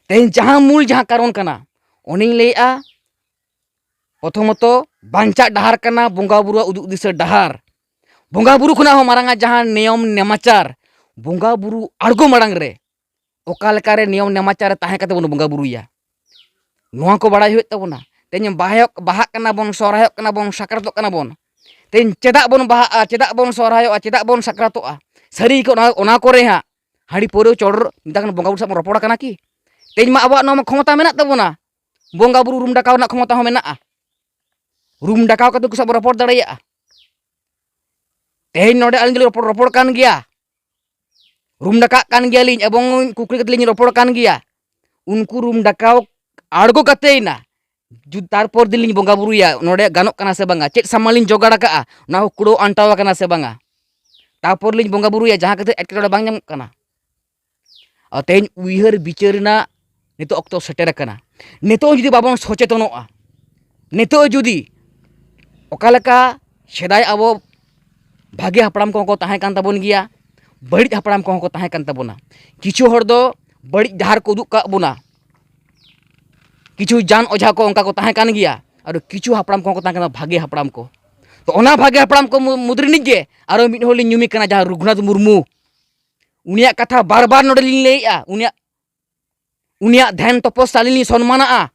ᱛᱮᱦᱮᱧ ᱡᱟᱦᱟᱸ ᱢᱩᱞ ᱡᱟᱦᱟᱸ ᱠᱟᱨᱚᱱ ᱠᱟᱱᱟ, ᱚᱱᱮᱧ ᱞᱟᱹᱭᱮᱫᱼᱟ, ᱯᱨᱚᱛᱷᱚᱢᱚᱛᱚ ᱵᱟᱧᱪᱟᱜ ᱰᱟᱦᱟᱨ ᱠᱟᱱᱟ ᱵᱚᱸᱜᱟ ᱵᱩᱨᱩᱣᱟᱜ ᱩᱫᱩᱜ ᱫᱤᱥᱟᱹ ᱰᱟᱦᱟᱨ᱾ ᱵᱚᱸᱜᱟ ᱵᱩᱨᱩ ᱠᱷᱚᱱᱟᱜ ᱦᱚᱸ ᱢᱟᱨᱟᱝᱟ ᱡᱟᱦᱟᱸ ᱱᱤᱭᱚᱢ ᱱᱮᱢᱟᱪᱟᱨ, ᱵᱚᱸᱜᱟ ᱵᱩᱨᱩ ᱟᱬᱜᱚ ᱢᱟᱲᱟᱝ ᱨᱮ ᱚᱠᱟ ᱞᱮᱠᱟᱨᱮ ᱱᱤᱭᱚᱢ ᱱᱮᱢᱟᱪᱟᱨ ᱨᱮ ᱛᱟᱦᱮᱸ ᱠᱟᱛᱮ ᱵᱚᱱ ᱵᱚᱸᱜᱟ ᱵᱩᱨᱩᱭᱟ, ᱱᱚᱣᱟ ᱠᱚ ᱵᱟᱲᱟᱭ ᱦᱩᱭᱩᱜ ᱛᱟᱵᱚᱱᱟ᱾ ᱛᱮᱦᱮᱧ ᱵᱟᱦᱟᱭᱚᱜ, ᱵᱟᱦᱟᱜ ᱠᱟᱱᱟ ᱵᱚᱱ, ᱥᱚᱦᱨᱟᱭᱚᱜ ᱠᱟᱱᱟ ᱵᱚᱱ, ᱥᱟᱠᱨᱟᱛᱚᱜ ᱠᱟᱱᱟ ᱵᱚᱱ, ᱛᱮᱦᱮᱧ ᱪᱮᱫᱟᱜ ᱵᱚᱱ ᱵᱟᱦᱟᱜᱼᱟ, ᱪᱮᱫᱟᱜ ᱵᱚᱱ ᱥᱚᱦᱨᱟᱭᱚᱜᱼᱟ, ᱪᱮᱫᱟᱜ ᱵᱚᱱ ᱥᱟᱠᱨᱟᱛᱚᱜᱼᱟ? ᱥᱟᱹᱨᱤ ᱜᱮ ᱚᱱᱟ, ᱚᱱᱟ ᱠᱚᱨᱮ ᱦᱟᱸᱜ ᱦᱟᱺᱰᱤ ᱯᱟᱹᱣᱨᱟᱹ ᱪᱚᱰᱚᱨ ᱢᱮᱛᱟ ᱠᱚ ᱵᱚᱸᱜᱟ ᱵᱩᱨᱩ ᱥᱟᱶ ᱵᱚᱱ ᱨᱚᱯᱚᱲ ᱠᱟᱱᱟ ᱠᱤ? ᱛᱮᱦᱮᱧ ᱢᱟ ᱟᱵᱚᱣᱟᱜ ᱱᱚᱣᱟ ᱢᱟ ᱠᱷᱚᱢᱚᱛᱟ ᱢᱮᱱᱟᱜ ᱛᱟᱵᱚᱱᱟ, ᱵᱚᱸᱜᱟ ᱵᱩᱨᱩ ᱨᱩᱢ ᱰᱟᱠᱟᱣ ᱨᱮᱱᱟᱜ ᱠᱷᱚᱢᱚᱛᱟ ᱦᱚᱸ ᱢᱮᱱᱟᱜᱼᱟ᱾ ᱨᱩᱢ ᱰᱟᱠᱟᱣ ᱠᱟᱛᱮ ᱩᱱᱠᱩ ᱥᱟᱶ ᱵᱚᱱ ᱨᱚᱯᱚᱲ ᱫᱟᱲᱮᱭᱟᱜᱼᱟ᱾ ᱛᱮᱦᱮᱧ ᱱᱚᱰᱮ ᱟᱹᱞᱤᱧ ᱫᱚᱞᱤᱧ ᱨᱚᱯᱚᱲ, ᱨᱚᱯᱚᱲ ᱠᱟᱱ ᱜᱮᱭᱟ, ᱨᱩᱢ ᱰᱟᱠᱟᱜ ᱠᱟᱱ ᱜᱮᱭᱟᱞᱤᱧ ᱮᱵᱚᱝ ᱠᱩᱠᱞᱤ ᱠᱟᱛᱮ ᱞᱤᱧ ᱨᱚᱯᱚᱲ ᱠᱟᱱ ᱜᱮᱭᱟ᱾ ᱩᱱᱠᱩ ᱨᱩᱢ ᱰᱟᱠᱟᱣ ᱟᱬᱜᱚ ᱠᱟᱛᱮᱭᱮᱱᱟ, ᱡᱩ-, ᱛᱟᱨᱯᱚᱨ ᱫᱤᱱ ᱞᱤᱧ ᱵᱚᱸᱜᱟ ᱵᱩᱨᱩᱭᱟ, ᱱᱚᱰᱮ ᱜᱟᱱᱚᱜ ᱠᱟᱱᱟ ᱥᱮ ᱵᱟᱝᱟ, ᱪᱮᱫ ᱥᱟᱢᱟᱱ ᱞᱤᱧ ᱡᱚᱜᱟᱲ ᱟᱠᱟᱜᱼᱟ, ᱚᱱᱟ ᱦᱚᱸ ᱠᱩᱲᱟᱹᱣ ᱟᱱᱴᱟᱣ ᱟᱠᱟᱱᱟ ᱥᱮ ᱵᱟᱝᱟ, ᱛᱟᱨᱯᱚᱨ ᱞᱤᱧ ᱵᱚᱸᱜᱟ ᱵᱩᱨᱩᱭᱟ, ᱡᱟᱦᱟᱸ ᱠᱷᱟᱹᱛᱤᱨ ᱮᱴᱠᱮᱴᱚᱬᱮ ᱵᱟᱝ ᱧᱟᱢᱚᱜ ᱠᱟᱱᱟ᱾ ᱟᱨ ᱛᱮᱦᱮᱧ ᱩᱭᱦᱟᱹᱨ ᱵᱤᱪᱟᱹᱨ ᱨᱮᱱᱟᱜ ᱱᱤᱛᱚᱜ ᱚᱠᱛᱚ ᱥᱮᱴᱮᱨ ᱟᱠᱟᱱᱟ᱾ ᱱᱤᱛᱚᱜ ᱡᱩᱫᱤ ᱵᱟᱵᱚᱱ ᱥᱚᱪᱮᱛᱚᱱᱚᱜᱼᱟ, ᱱᱤᱛᱚᱜ ᱡᱩᱫᱤ ᱚᱠᱟ ᱞᱮᱠᱟ ᱥᱮᱫᱟᱭ ᱟᱵᱚ ᱵᱷᱟᱜᱮ ᱦᱟᱯᱲᱟᱢ ᱠᱚᱦᱚᱸ ᱠᱚ ᱛᱟᱦᱮᱸ ᱠᱟᱱ ᱛᱟᱵᱚᱱ ᱜᱮᱭᱟ, ᱵᱟᱹᱲᱤᱡ ᱦᱟᱯᱲᱟᱢ ᱠᱚᱦᱚᱸ ᱠᱚ ᱛᱟᱦᱮᱸ ᱠᱟᱱ ᱛᱟᱵᱚᱱᱟ᱾ ᱠᱤᱪᱷᱩ ᱦᱚᱲ ᱫᱚ ᱵᱟᱹᱲᱤᱡ ᱰᱟᱦᱟᱨ ᱠᱚ ᱩᱫᱩᱜ ᱠᱟᱜ ᱵᱚᱱᱟ, ᱠᱤᱪᱷᱩ ᱡᱟᱱ ᱚᱡᱷᱟ ᱠᱚ ᱚᱱᱠᱟ ᱠᱚ ᱛᱟᱦᱮᱸ ᱠᱟᱱ ᱜᱮᱭᱟ, ᱟᱨ ᱠᱤᱪᱷᱩ ᱦᱟᱯᱲᱟᱢ ᱠᱚᱦᱚᱸ ᱠᱚ ᱛᱟᱦᱮᱸ ᱠᱟᱱᱟ ᱵᱷᱟᱜᱮ ᱦᱟᱯᱲᱟᱢ ᱠᱚ᱾ ᱛᱚ ᱚᱱᱟ ᱵᱷᱟᱜᱮ ᱦᱟᱯᱲᱟᱢ ᱠᱚ ᱢᱩ-, ᱢᱩᱫᱽ ᱨᱤᱱᱤᱡ ᱜᱮ ᱟᱨᱚ ᱢᱤᱫ ᱦᱚᱲ ᱞᱤᱧ ᱧᱩᱢᱮ ᱠᱟᱱᱟ, ᱡᱟᱦᱟᱸ ᱨᱩᱜᱷᱩᱱᱟᱛᱷ ᱢᱩᱨᱢᱩ᱾ ᱩᱱᱤᱭᱟᱜ ᱠᱟᱛᱷᱟ ᱵᱟᱨ ᱵᱟᱨ ᱱᱚᱰᱮ ᱞᱤᱧ ᱞᱟᱹᱭᱮᱜᱼᱟ, ᱩᱱᱤᱭᱟᱜ, ᱩᱱᱤᱭᱟᱜ ᱫᱷᱮᱱ ᱛᱚᱯᱚᱥ ᱟᱹᱞᱤᱧ ᱞᱤᱧ ᱥᱚᱱᱢᱟᱱᱟᱜᱼᱟ᱾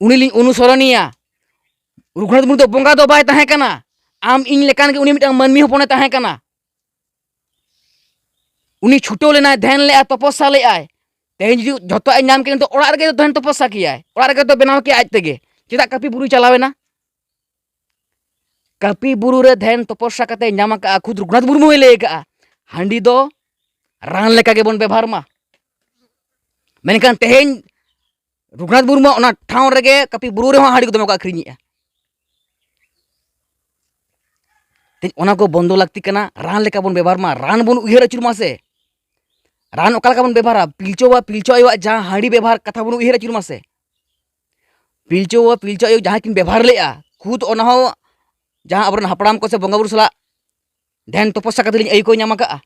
ᱩᱱᱤ ᱞᱤᱧ ᱚᱱᱩᱥᱚᱨᱚᱱᱮᱭᱟ᱾ ᱨᱩᱜᱷᱩᱱᱟᱛᱷ ᱢᱩᱨᱢᱩ ᱫᱚ ᱵᱚᱸᱜᱟ ᱫᱚ ᱵᱟᱭ ᱛᱟᱦᱮᱸ ᱠᱟᱱᱟ, ᱟᱢ ᱤᱧ ᱞᱮᱠᱟᱱ ᱜᱮ ᱩᱱᱤ ᱢᱤᱫᱴᱟᱝ ᱢᱟᱹᱱᱢᱤ ᱦᱚᱯᱚᱱᱮ ᱛᱟᱦᱮᱸ ᱠᱟᱱᱟ᱾ ᱩᱱᱤ ᱪᱷᱩᱴᱟᱹᱣ ᱞᱮᱱᱟᱭ, ᱫᱷᱮᱱ ᱞᱮᱜᱼᱟᱭ, ᱛᱚᱯᱚᱥᱟ ᱞᱮᱜᱼᱟᱭ᱾ ᱛᱮᱦᱮᱧ ᱡᱩᱫᱤ ᱡᱷᱚᱛᱚᱣᱟᱜ ᱮ ᱧᱟᱢ ᱠᱮᱫ, ᱱᱤᱛᱚᱜ ᱚᱲᱟᱜ ᱨᱮᱜᱮ ᱫᱷᱮᱱ ᱛᱚᱯᱚᱥᱟ ᱠᱮᱭᱟᱭ, ᱚᱲᱟᱜ ᱨᱮᱜᱮ ᱫᱚ ᱵᱮᱱᱟᱣ ᱠᱮᱭᱟᱭ ᱟᱡ ᱛᱮᱜᱮ᱾ ᱪᱮᱫᱟᱜ ᱠᱟᱹᱯᱤ ᱵᱩᱨᱩᱭ ᱪᱟᱞᱟᱣ ᱮᱱᱟ? ᱠᱟᱹᱯᱤ ᱵᱩᱨᱩ ᱨᱮ ᱫᱷᱮᱱ ᱛᱚᱯᱚᱥᱭᱟ ᱠᱟᱛᱮ ᱧᱟᱢ ᱟᱠᱟᱫᱼᱟ, ᱠᱷᱩᱫ ᱨᱚᱜᱷᱩᱱᱟᱛᱷ ᱢᱩᱨᱢᱩ ᱦᱚᱸᱭ ᱞᱟᱹᱭ ᱟᱠᱟᱫᱼᱟ, ᱦᱟᱺᱰᱤ ᱫᱚ ᱨᱟᱱ ᱞᱮᱠᱟ ᱜᱮᱵᱚᱱ ᱵᱮᱵᱚᱦᱟᱨ ᱢᱟ᱾ ᱢᱮᱱᱠᱷᱟᱱ ᱛᱮᱦᱮᱧ ᱨᱚᱜᱷᱩᱱᱟᱛᱷ ᱢᱩᱨᱢᱩ ᱚᱱᱟ ᱴᱷᱟᱶ ᱨᱮᱜᱮ ᱠᱟᱹᱯᱤ ᱵᱩᱨᱩ ᱨᱮᱦᱚᱸ ᱦᱟᱺᱰᱤ ᱠᱚ ᱫᱚᱢᱮ ᱠᱚ ᱟᱹᱠᱷᱨᱤᱧᱮᱜᱼᱟ᱾ ᱛᱮᱦᱮᱧ ᱚᱱᱟ ᱠᱚ ᱵᱚᱱᱫᱚ ᱞᱟᱹᱠᱛᱤ ᱠᱟᱱᱟ, ᱨᱟᱱ ᱞᱮᱠᱟ ᱵᱚᱱ ᱵᱮᱵᱚᱦᱟᱨ ᱢᱟ, ᱨᱟᱱ ᱵᱚᱱ ᱩᱭᱦᱟᱹᱨ ᱟᱹᱪᱩᱨ ᱢᱟ ᱥᱮ᱾ ᱨᱟᱱ ᱚᱠᱟ ᱞᱮᱠᱟ ᱵᱚᱱ ᱵᱮᱵᱚᱦᱟᱨᱟ? ᱯᱤᱞᱪᱩ ᱵᱟᱵᱟ ᱯᱤᱞᱪᱩ ᱟᱭᱳᱣᱟᱜ ᱡᱟᱦᱟᱸ ᱦᱟᱺᱰᱤ ᱵᱮᱵᱚᱦᱟᱨ ᱠᱟᱛᱷᱟ ᱵᱚᱱ ᱩᱭᱦᱟᱹᱨ ᱟᱹᱪᱩᱨ ᱢᱟ ᱥᱮ᱾ ᱯᱤᱞᱪᱩ ᱵᱟᱵᱟ ᱯᱤᱞᱪᱩ ᱟᱭᱳ ᱡᱟᱦᱟᱸ ᱠᱤᱱ ᱵᱮᱵᱚᱦᱟᱨ ᱞᱮᱫᱼᱟ, ᱠᱷᱩᱫ ᱚᱱᱟ ᱦᱚᱸ ᱡᱟᱦᱟᱸ ᱟᱵᱚᱨᱮᱱ ᱦᱟᱯᱲᱟᱢ ᱠᱚ ᱥᱮ ᱵᱚᱸᱜᱟ ᱵᱩᱨᱩ ᱥᱟᱞᱟᱜ ᱫᱷᱮᱱ ᱛᱚᱯᱚᱥᱭᱟ ᱠᱟᱛᱮ ᱞᱤᱧ ᱟᱹᱭᱠᱟᱹᱣ ᱧᱟᱢ ᱟᱠᱟᱫᱼᱟ᱾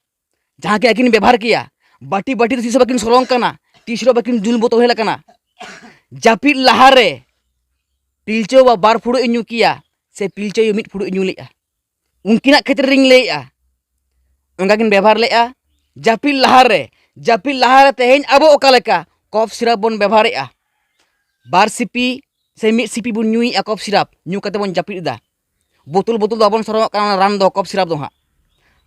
ᱡᱟᱦᱟᱸ ᱠᱤᱱ ᱟᱹᱠᱤᱱ ᱵᱮᱵᱚᱦᱟᱨ ᱠᱮᱭᱟ, ᱵᱟᱹᱴᱤ ᱵᱟᱹᱴᱤ ᱫᱚ ᱛᱤᱥ ᱦᱚᱸ ᱵᱟᱹᱠᱤᱱ ᱥᱚᱞᱚᱝ ᱠᱟᱱᱟ, ᱛᱤᱥ ᱨᱮᱦᱚᱸ ᱵᱟᱹᱠᱤᱱ ᱫᱩᱞ ᱵᱳᱛᱳᱞ ᱦᱮᱞ ᱟᱠᱟᱱᱟ᱾ ᱡᱟᱹᱯᱤᱫ ᱞᱟᱦᱟᱨᱮ ᱯᱤᱞᱪᱩ ᱵᱟᱵᱟ ᱵᱟᱨ ᱯᱷᱩᱲᱩᱜ ᱮ ᱧᱩ ᱠᱮᱭᱟ, ᱥᱮ ᱯᱤᱞᱪᱩ ᱟᱭᱳ ᱢᱤᱫ ᱯᱷᱩᱲᱩᱜ ᱮ ᱧᱩ ᱞᱮᱫᱼᱟ᱾ ᱩᱱᱠᱤᱱᱟᱜ ᱠᱷᱮᱛᱨᱮ ᱨᱤᱧ ᱞᱟᱹᱭᱮᱫᱼᱟ, ᱚᱱᱠᱟ ᱠᱤᱱ ᱵᱮᱵᱚᱦᱟᱨ ᱞᱮᱫᱼᱟ᱾ ᱡᱟᱹᱯᱤᱫ ᱞᱟᱦᱟᱨᱮ, ᱡᱟᱹᱯᱤᱫ ᱞᱟᱦᱟᱨᱮ ᱛᱮᱦᱮᱧ ᱟᱵᱚ ᱚᱠᱟ ᱞᱮᱠᱟ ᱠᱚᱯᱷ ᱥᱤᱨᱟᱯ ᱵᱚᱱ ᱵᱮᱵᱚᱦᱟᱨᱮᱫᱼᱟ, ᱵᱟᱨ ᱥᱤᱯᱤ ᱥᱮ ᱢᱤᱫ ᱥᱤᱯᱤ ᱵᱚᱱ ᱧᱩᱭᱮᱫᱼᱟ ᱠᱚᱯᱷ ᱥᱤᱨᱟᱯ, ᱧᱩ ᱠᱟᱛᱮ ᱵᱚᱱ ᱡᱟᱹᱯᱤᱫ ᱮᱫᱟ᱾ ᱵᱳᱛᱳᱞ ᱵᱳᱛᱳᱞ ᱫᱚ ᱵᱟᱵᱚᱱ ᱥᱚᱨᱚᱜ ᱠᱟᱱᱟ ᱨᱟᱱ ᱫᱚ, ᱠᱚᱯᱷ ᱥᱤᱨᱟᱯ ᱫᱚ ᱦᱟᱸᱜ᱾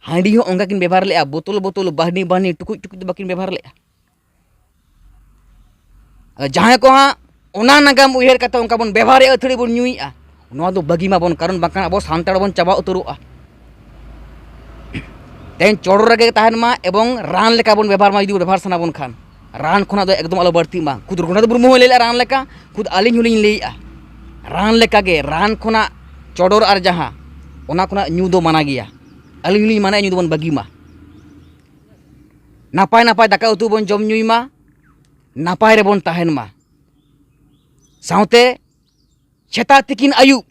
ᱦᱟᱺᱰᱤ ᱦᱚᱸ ᱚᱱᱠᱟ ᱠᱤᱱ ᱵᱮᱵᱚᱦᱟᱨ ᱞᱮᱫᱼᱟ, ᱵᱳᱛᱳᱞ ᱵᱳᱛᱳᱞ, ᱵᱟᱹᱦᱱᱤ ᱵᱟᱹᱦᱱᱤ, ᱴᱩᱠᱩᱡ ᱴᱩᱠᱩᱡ ᱫᱚ ᱵᱟᱹᱠᱤᱱ ᱵᱮᱵᱚᱦᱟᱨ ᱞᱮᱫᱼᱟ᱾ ᱟᱫᱚ ᱡᱟᱦᱟᱸᱭ ᱠᱚ ᱦᱟᱸᱜ ᱚᱱᱟ ᱱᱟᱜᱟᱢ ᱩᱭᱦᱟᱹᱨ ᱠᱟᱛᱮ ᱚᱱᱠᱟ ᱵᱚᱱ ᱵᱮᱵᱚᱦᱟᱨᱮᱫᱼᱟ, ᱟᱹᱛᱷᱟᱹᱲᱤ ᱵᱚᱱ ᱧᱩᱭᱮᱫᱼᱟ, ᱱᱚᱣᱟ ᱫᱚ ᱵᱟᱹᱜᱤ ᱢᱟᱵᱚᱱ, ᱠᱟᱨᱚᱱ ᱵᱟᱝᱠᱷᱟᱱ ᱟᱵᱚ ᱥᱟᱱᱛᱟᱲ ᱵᱚᱱ ᱪᱟᱵᱟ ᱩᱛᱟᱹᱨᱚᱜᱼᱟ᱾ ᱛᱮᱦᱮᱧ ᱪᱚᱰᱚᱨ ᱨᱮᱜᱮ ᱛᱟᱦᱮᱱ ᱢᱟ ᱮᱵᱚᱝ ᱨᱟᱱ ᱞᱮᱠᱟ ᱵᱚᱱ ᱵᱮᱵᱚᱦᱟᱨ ᱢᱟ, ᱡᱩᱫᱤ ᱵᱚᱱ ᱵᱮᱵᱚᱦᱟᱨ ᱥᱟᱱᱟ ᱵᱚᱱ ᱠᱷᱟᱱ᱾ ᱨᱟᱱ ᱠᱷᱚᱱᱟᱜ ᱫᱚ ᱮᱠᱫᱚᱢ ᱟᱞᱚ ᱵᱟᱹᱲᱛᱤᱜ ᱢᱟ᱾ ᱠᱷᱩᱫ ᱨᱚᱜᱷᱩᱱᱟᱛᱷ ᱢᱩᱨᱢᱩ ᱦᱚᱸᱭ ᱞᱟᱹᱭ ᱞᱮᱫᱼᱟ ᱨᱟᱱ ᱞᱮᱠᱟ, ᱠᱷᱩᱫ ᱟᱹᱞᱤᱧ ᱦᱚᱸᱞᱤᱧ ᱞᱟᱹᱭᱮᱫᱼᱟ ᱨᱟᱱ ᱞᱮᱠᱟᱜᱮ, ᱨᱟᱱ ᱠᱷᱚᱱᱟᱜ ᱪᱚᱰᱚᱨ ᱟᱨ ᱡᱟᱦᱟᱸ, ᱚᱱᱟ ᱠᱷᱚᱱᱟᱜ ᱧᱩ ᱫᱚ ᱢᱟᱱᱟ ᱜᱮᱭᱟ᱾ ᱟᱹᱞᱤᱧ ᱦᱚᱸᱞᱤᱧ ᱢᱟᱱᱟᱭᱟ, ᱧᱩ ᱫᱚᱵᱚᱱ ᱵᱟᱹᱜᱤ ᱢᱟ᱾ ᱱᱟᱯᱟᱭ ᱱᱟᱯᱟᱭ ᱫᱟᱠᱟ ᱩᱛᱩ ᱵᱚᱱ ᱡᱚᱢ ᱧᱩᱭ ᱢᱟ, ᱱᱟᱯᱟᱭ ᱨᱮᱵᱚᱱ ᱛᱟᱦᱮᱱ ᱢᱟ᱾ ᱥᱟᱶᱛᱮ ᱥᱮᱛᱟᱜ ᱛᱤᱠᱤᱱ ᱟᱹᱭᱩᱵ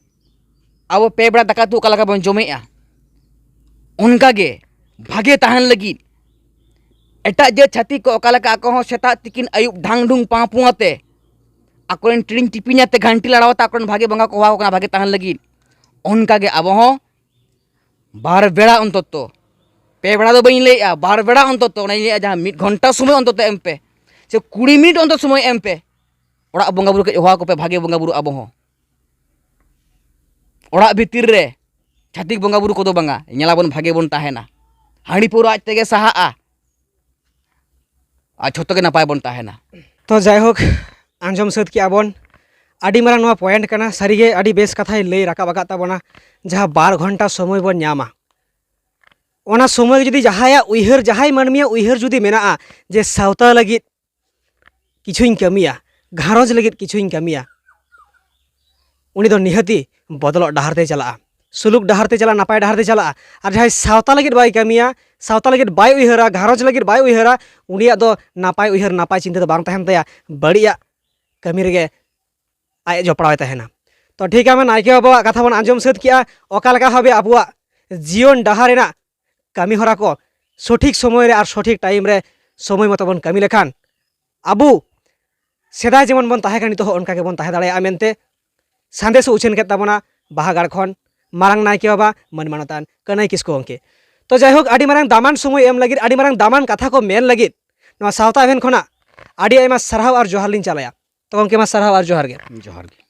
ᱟᱵᱚ ᱯᱮ ᱵᱮᱲᱟ ᱫᱟᱠᱟ ᱩᱛᱩ ᱚᱠᱟ ᱞᱮᱠᱟ ᱵᱚᱱ ᱡᱚᱢᱮᱜᱼᱟ, ᱚᱱᱠᱟᱜᱮ ᱵᱷᱟᱜᱮ ᱛᱟᱦᱮᱱ ᱞᱟᱹᱜᱤᱫ ᱮᱴᱟᱜ ᱡᱟᱹᱛ ᱪᱷᱟᱹᱛᱤᱠ ᱠᱚ ᱚᱠᱟ ᱞᱮᱠᱟ ᱟᱠᱚ ᱦᱚᱸ ᱥᱮᱛᱟᱜ ᱛᱤᱠᱤᱱ ᱟᱹᱭᱩᱵ ᱰᱷᱟᱝ ᱰᱷᱩᱝ ᱯᱟᱸ ᱯᱩᱸ ᱟᱛᱮ ᱟᱠᱚᱨᱮᱱ ᱴᱤᱲᱤᱝ ᱴᱤᱯᱤᱝ ᱟᱛᱮ ᱜᱷᱟᱱᱴᱤ ᱞᱟᱲᱟᱣ ᱟᱛᱮ ᱟᱠᱚᱨᱮᱱ ᱵᱷᱟᱜᱮ ᱵᱚᱸᱜᱟ ᱠᱚ ᱦᱚᱦᱚ ᱟᱠᱚ ᱠᱟᱱᱟ ᱵᱷᱟᱜᱮ ᱛᱟᱦᱮᱱ ᱞᱟᱹᱜᱤᱫ, ᱚᱱᱠᱟᱜᱮ ᱟᱵᱚ ᱦᱚᱸ ᱵᱟᱨ ᱵᱮᱲᱟ ᱚᱱᱛᱚᱛᱚ, ᱯᱮ ᱵᱮᱲᱟ ᱫᱚ ᱵᱟᱹᱧ ᱞᱟᱹᱭᱮᱜᱼᱟ, ᱵᱟᱨ ᱵᱮᱲᱟ ᱚᱱᱛᱚᱛᱚ, ᱚᱱᱟᱧ ᱞᱟᱹᱭᱮᱜᱼᱟ, ᱡᱟᱦᱟᱸ ᱢᱤᱫ ᱜᱷᱚᱱᱴᱟ ᱥᱚᱢᱚᱭ ᱚᱱᱛᱚᱛᱚ ᱮᱢ ᱯᱮ, ᱥᱮ ᱠᱩᱲᱤ ᱢᱤᱱᱤᱴ ᱚᱱᱛᱚᱛᱚ ᱥᱚᱢᱚᱭ ᱮᱢ ᱯᱮ᱾ ᱚᱲᱟᱜ ᱵᱚᱸᱜᱟ ᱵᱩᱨᱩ ᱠᱟᱹᱡ ᱦᱚᱦᱚ ᱟᱠᱚ ᱯᱮ, ᱵᱷᱟᱜᱮ ᱵᱚᱸᱜᱟ ᱵᱩᱨᱩ ᱟᱵᱚ ᱦᱚᱸ᱾ ᱚᱲᱟᱜ ᱵᱷᱤᱛᱤᱨ ᱨᱮ ᱪᱷᱟᱹᱛᱤᱠ ᱵᱚᱸᱜᱟ ᱵᱩᱨᱩ ᱠᱚᱫᱚ ᱵᱟᱝᱟ, ᱧᱮᱞᱟᱵᱚᱱ ᱵᱷᱟᱜᱮ ᱵᱚᱱ ᱛᱟᱦᱮᱱᱟ, ᱦᱟᱺᱰᱤ ᱯᱟᱹᱣᱨᱟᱹ ᱟᱡ ᱛᱮᱜᱮ ᱥᱟᱦᱟᱜᱼᱟ, ᱟᱨ ᱡᱷᱚᱛᱚ ᱜᱮ ᱱᱟᱯᱟᱭ ᱵᱚᱱ ᱛᱟᱦᱮᱱᱟ᱾ ᱛᱚ ᱡᱟᱭᱦᱳᱠ, ᱟᱸᱡᱚᱢ ᱥᱟᱹᱛ ᱠᱮᱜᱼᱟ ᱵᱚᱱ ᱟᱹᱰᱤ ᱢᱟᱨᱟᱝ ᱱᱚᱣᱟ ᱯᱚᱭᱮᱱᱴ ᱠᱟᱱᱟ᱾ ᱥᱟᱹᱨᱤᱜᱮ ᱟᱹᱰᱤ ᱵᱮᱥ ᱠᱟᱛᱷᱟᱭ ᱞᱟᱹᱭ ᱨᱟᱠᱟᱵ ᱟᱠᱟᱫ ᱛᱟᱵᱚᱱᱟ᱾ ᱡᱟᱦᱟᱸ ᱵᱟᱨ ᱜᱷᱚᱱᱴᱟ ᱥᱚᱢᱚᱭ ᱵᱚᱱ ᱧᱟᱢᱟ, ᱚᱱᱟ ᱥᱚᱢᱚᱭ ᱡᱩᱫᱤ ᱡᱟᱦᱟᱸᱭᱟᱜ ᱩᱭᱦᱟᱹᱨ, ᱡᱟᱦᱟᱸᱭ ᱢᱟᱹᱱᱢᱤᱭᱟᱜ ᱩᱭᱦᱟᱹᱨ ᱡᱩᱫᱤ ᱢᱮᱱᱟᱜᱼᱟ ᱡᱮ ᱥᱟᱶᱛᱟ ᱞᱟᱹᱜᱤᱫ ᱠᱤᱪᱷᱩᱧ ᱠᱟᱹᱢᱤᱭᱟ, ᱜᱷᱟᱨᱚᱸᱡᱽ ᱞᱟᱹᱜᱤᱫ ᱠᱤᱪᱷᱩᱧ ᱠᱟᱹᱢᱤᱭᱟ, ᱩᱱᱤ ᱫᱚ ᱱᱤᱦᱟᱹᱛᱤ ᱵᱚᱫᱚᱞᱚᱜ ᱰᱟᱦᱟᱨ ᱛᱮᱭ ᱪᱟᱞᱟᱜᱼᱟ, ᱥᱩᱞᱩᱠ ᱰᱟᱦᱟᱨ ᱛᱮ ᱪᱟᱞᱟᱜᱼᱟ, ᱱᱟᱯᱟᱭ ᱰᱟᱦᱟᱨ ᱛᱮ ᱪᱟᱞᱟᱜᱼᱟ᱾ ᱟᱨ ᱡᱟᱦᱟᱸᱭ ᱥᱟᱶᱛᱟ ᱞᱟᱹᱜᱤᱫ ᱵᱟᱭ ᱠᱟᱹᱢᱤᱭᱟ, ᱥᱟᱶᱛᱟ ᱞᱟᱹᱜᱤᱫ ᱵᱟᱭ ᱩᱭᱦᱟᱹᱨᱟ, ᱜᱷᱟᱨᱚᱸᱡᱽ ᱞᱟᱹᱜᱤᱫ ᱵᱟᱭ ᱩᱭᱦᱟᱹᱨᱟ, ᱩᱱᱤᱭᱟᱜ ᱫᱚ ᱱᱟᱯᱟᱭ ᱩᱭᱦᱟᱹᱨ, ᱱᱟᱯᱟᱭ ᱪᱤᱱᱛᱟᱹ ᱫᱚ ᱵᱟᱝ ᱛᱟᱦᱮᱱ ᱛᱟᱭᱟ, ᱵᱟᱹᱲᱤᱡᱟᱜ ᱠᱟᱹᱢᱤ ᱨᱮᱜᱮ ᱟᱡ ᱡᱚᱯᱲᱟᱣ ᱮ ᱛᱟᱦᱮᱱᱟ᱾ ᱛᱚ ᱴᱷᱤᱠ ᱜᱮᱭᱟ, ᱱᱟᱭᱠᱮ ᱵᱟᱵᱟᱣᱟᱜ ᱠᱟᱛᱷᱟ ᱵᱚᱱ ᱟᱸᱡᱚᱢ ᱥᱟᱹᱛ ᱠᱮᱜᱼᱟ, ᱚᱠᱟ ᱞᱮᱠᱟ ᱵᱷᱟᱵᱮ ᱟᱵᱚᱣᱟᱜ ᱡᱤᱭᱚᱱ ᱰᱟᱦᱟᱨ ᱨᱮᱱᱟᱜ ᱠᱟᱹᱢᱤ ᱦᱚᱨᱟ ᱠᱚ ᱥᱚᱴᱷᱤᱠ ᱥᱚᱢᱚᱭ ᱨᱮ ᱟᱨ ᱥᱚᱴᱷᱤᱠ ᱴᱟᱭᱤᱢ ᱨᱮ ᱥᱚᱢᱚᱭ ᱢᱚᱛᱚ ᱵᱚᱱ ᱠᱟᱹᱢᱤ ᱞᱮᱠᱷᱟᱱ ᱟᱵᱚ ᱥᱮᱫᱟᱭ ᱡᱮᱢᱚᱱ ᱵᱚᱱ ᱛᱟᱦᱮᱸ ᱠᱟᱱᱟ, ᱱᱤᱛᱚᱜ ᱦᱚᱸ ᱚᱱᱠᱟ ᱜᱮᱵᱚᱱ ᱛᱟᱦᱮᱸ ᱫᱟᱲᱮᱭᱟᱜᱼᱟ ᱢᱮᱱᱛᱮ ᱥᱟᱸᱫᱮᱥ ᱮ ᱩᱪᱷᱟᱹᱱ ᱠᱮᱫ ᱛᱟᱵᱚᱱᱟ ᱵᱟᱦᱟᱜᱟᱲ ᱠᱷᱚᱱ ᱢᱟᱨᱟᱝ ᱱᱟᱭᱠᱮ ᱵᱟᱵᱟ ᱢᱟᱹᱱ ᱢᱟᱱᱚᱛᱟᱱ ᱠᱟᱹᱱᱟᱹᱭ ᱠᱤᱥᱠᱩ ᱜᱚᱢᱠᱮ᱾ ᱛᱚ ᱡᱟᱭᱦᱳᱠ, ᱟᱹᱰᱤ ᱢᱟᱨᱟᱝ ᱫᱟᱢᱟᱱ ᱥᱚᱢᱚᱭ ᱮᱢ ᱞᱟᱹᱜᱤᱫ, ᱟᱹᱰᱤ ᱢᱟᱨᱟᱝ ᱫᱟᱢᱟᱱ ᱠᱟᱛᱷᱟ ᱠᱚ ᱢᱮᱱ ᱞᱟᱹᱜᱤᱫ ᱱᱚᱣᱟ ᱥᱟᱶᱛᱟ ᱮᱵᱷᱮᱱ ᱠᱷᱚᱱᱟᱜ ᱟᱹᱰᱤ ᱟᱭᱢᱟ ᱥᱟᱨᱦᱟᱣ ᱟᱨ ᱡᱚᱦᱟᱨ ᱞᱤᱧ ᱪᱟᱞᱟᱭᱟ᱾ ᱛᱚ ᱜᱚᱢᱠᱮ, ᱢᱟ ᱥᱟᱨᱦᱟᱣ ᱟᱨ ᱡᱚᱦᱟᱨ ᱜᱮ᱾ ᱡᱚᱦᱟᱨ ᱜᱮ᱾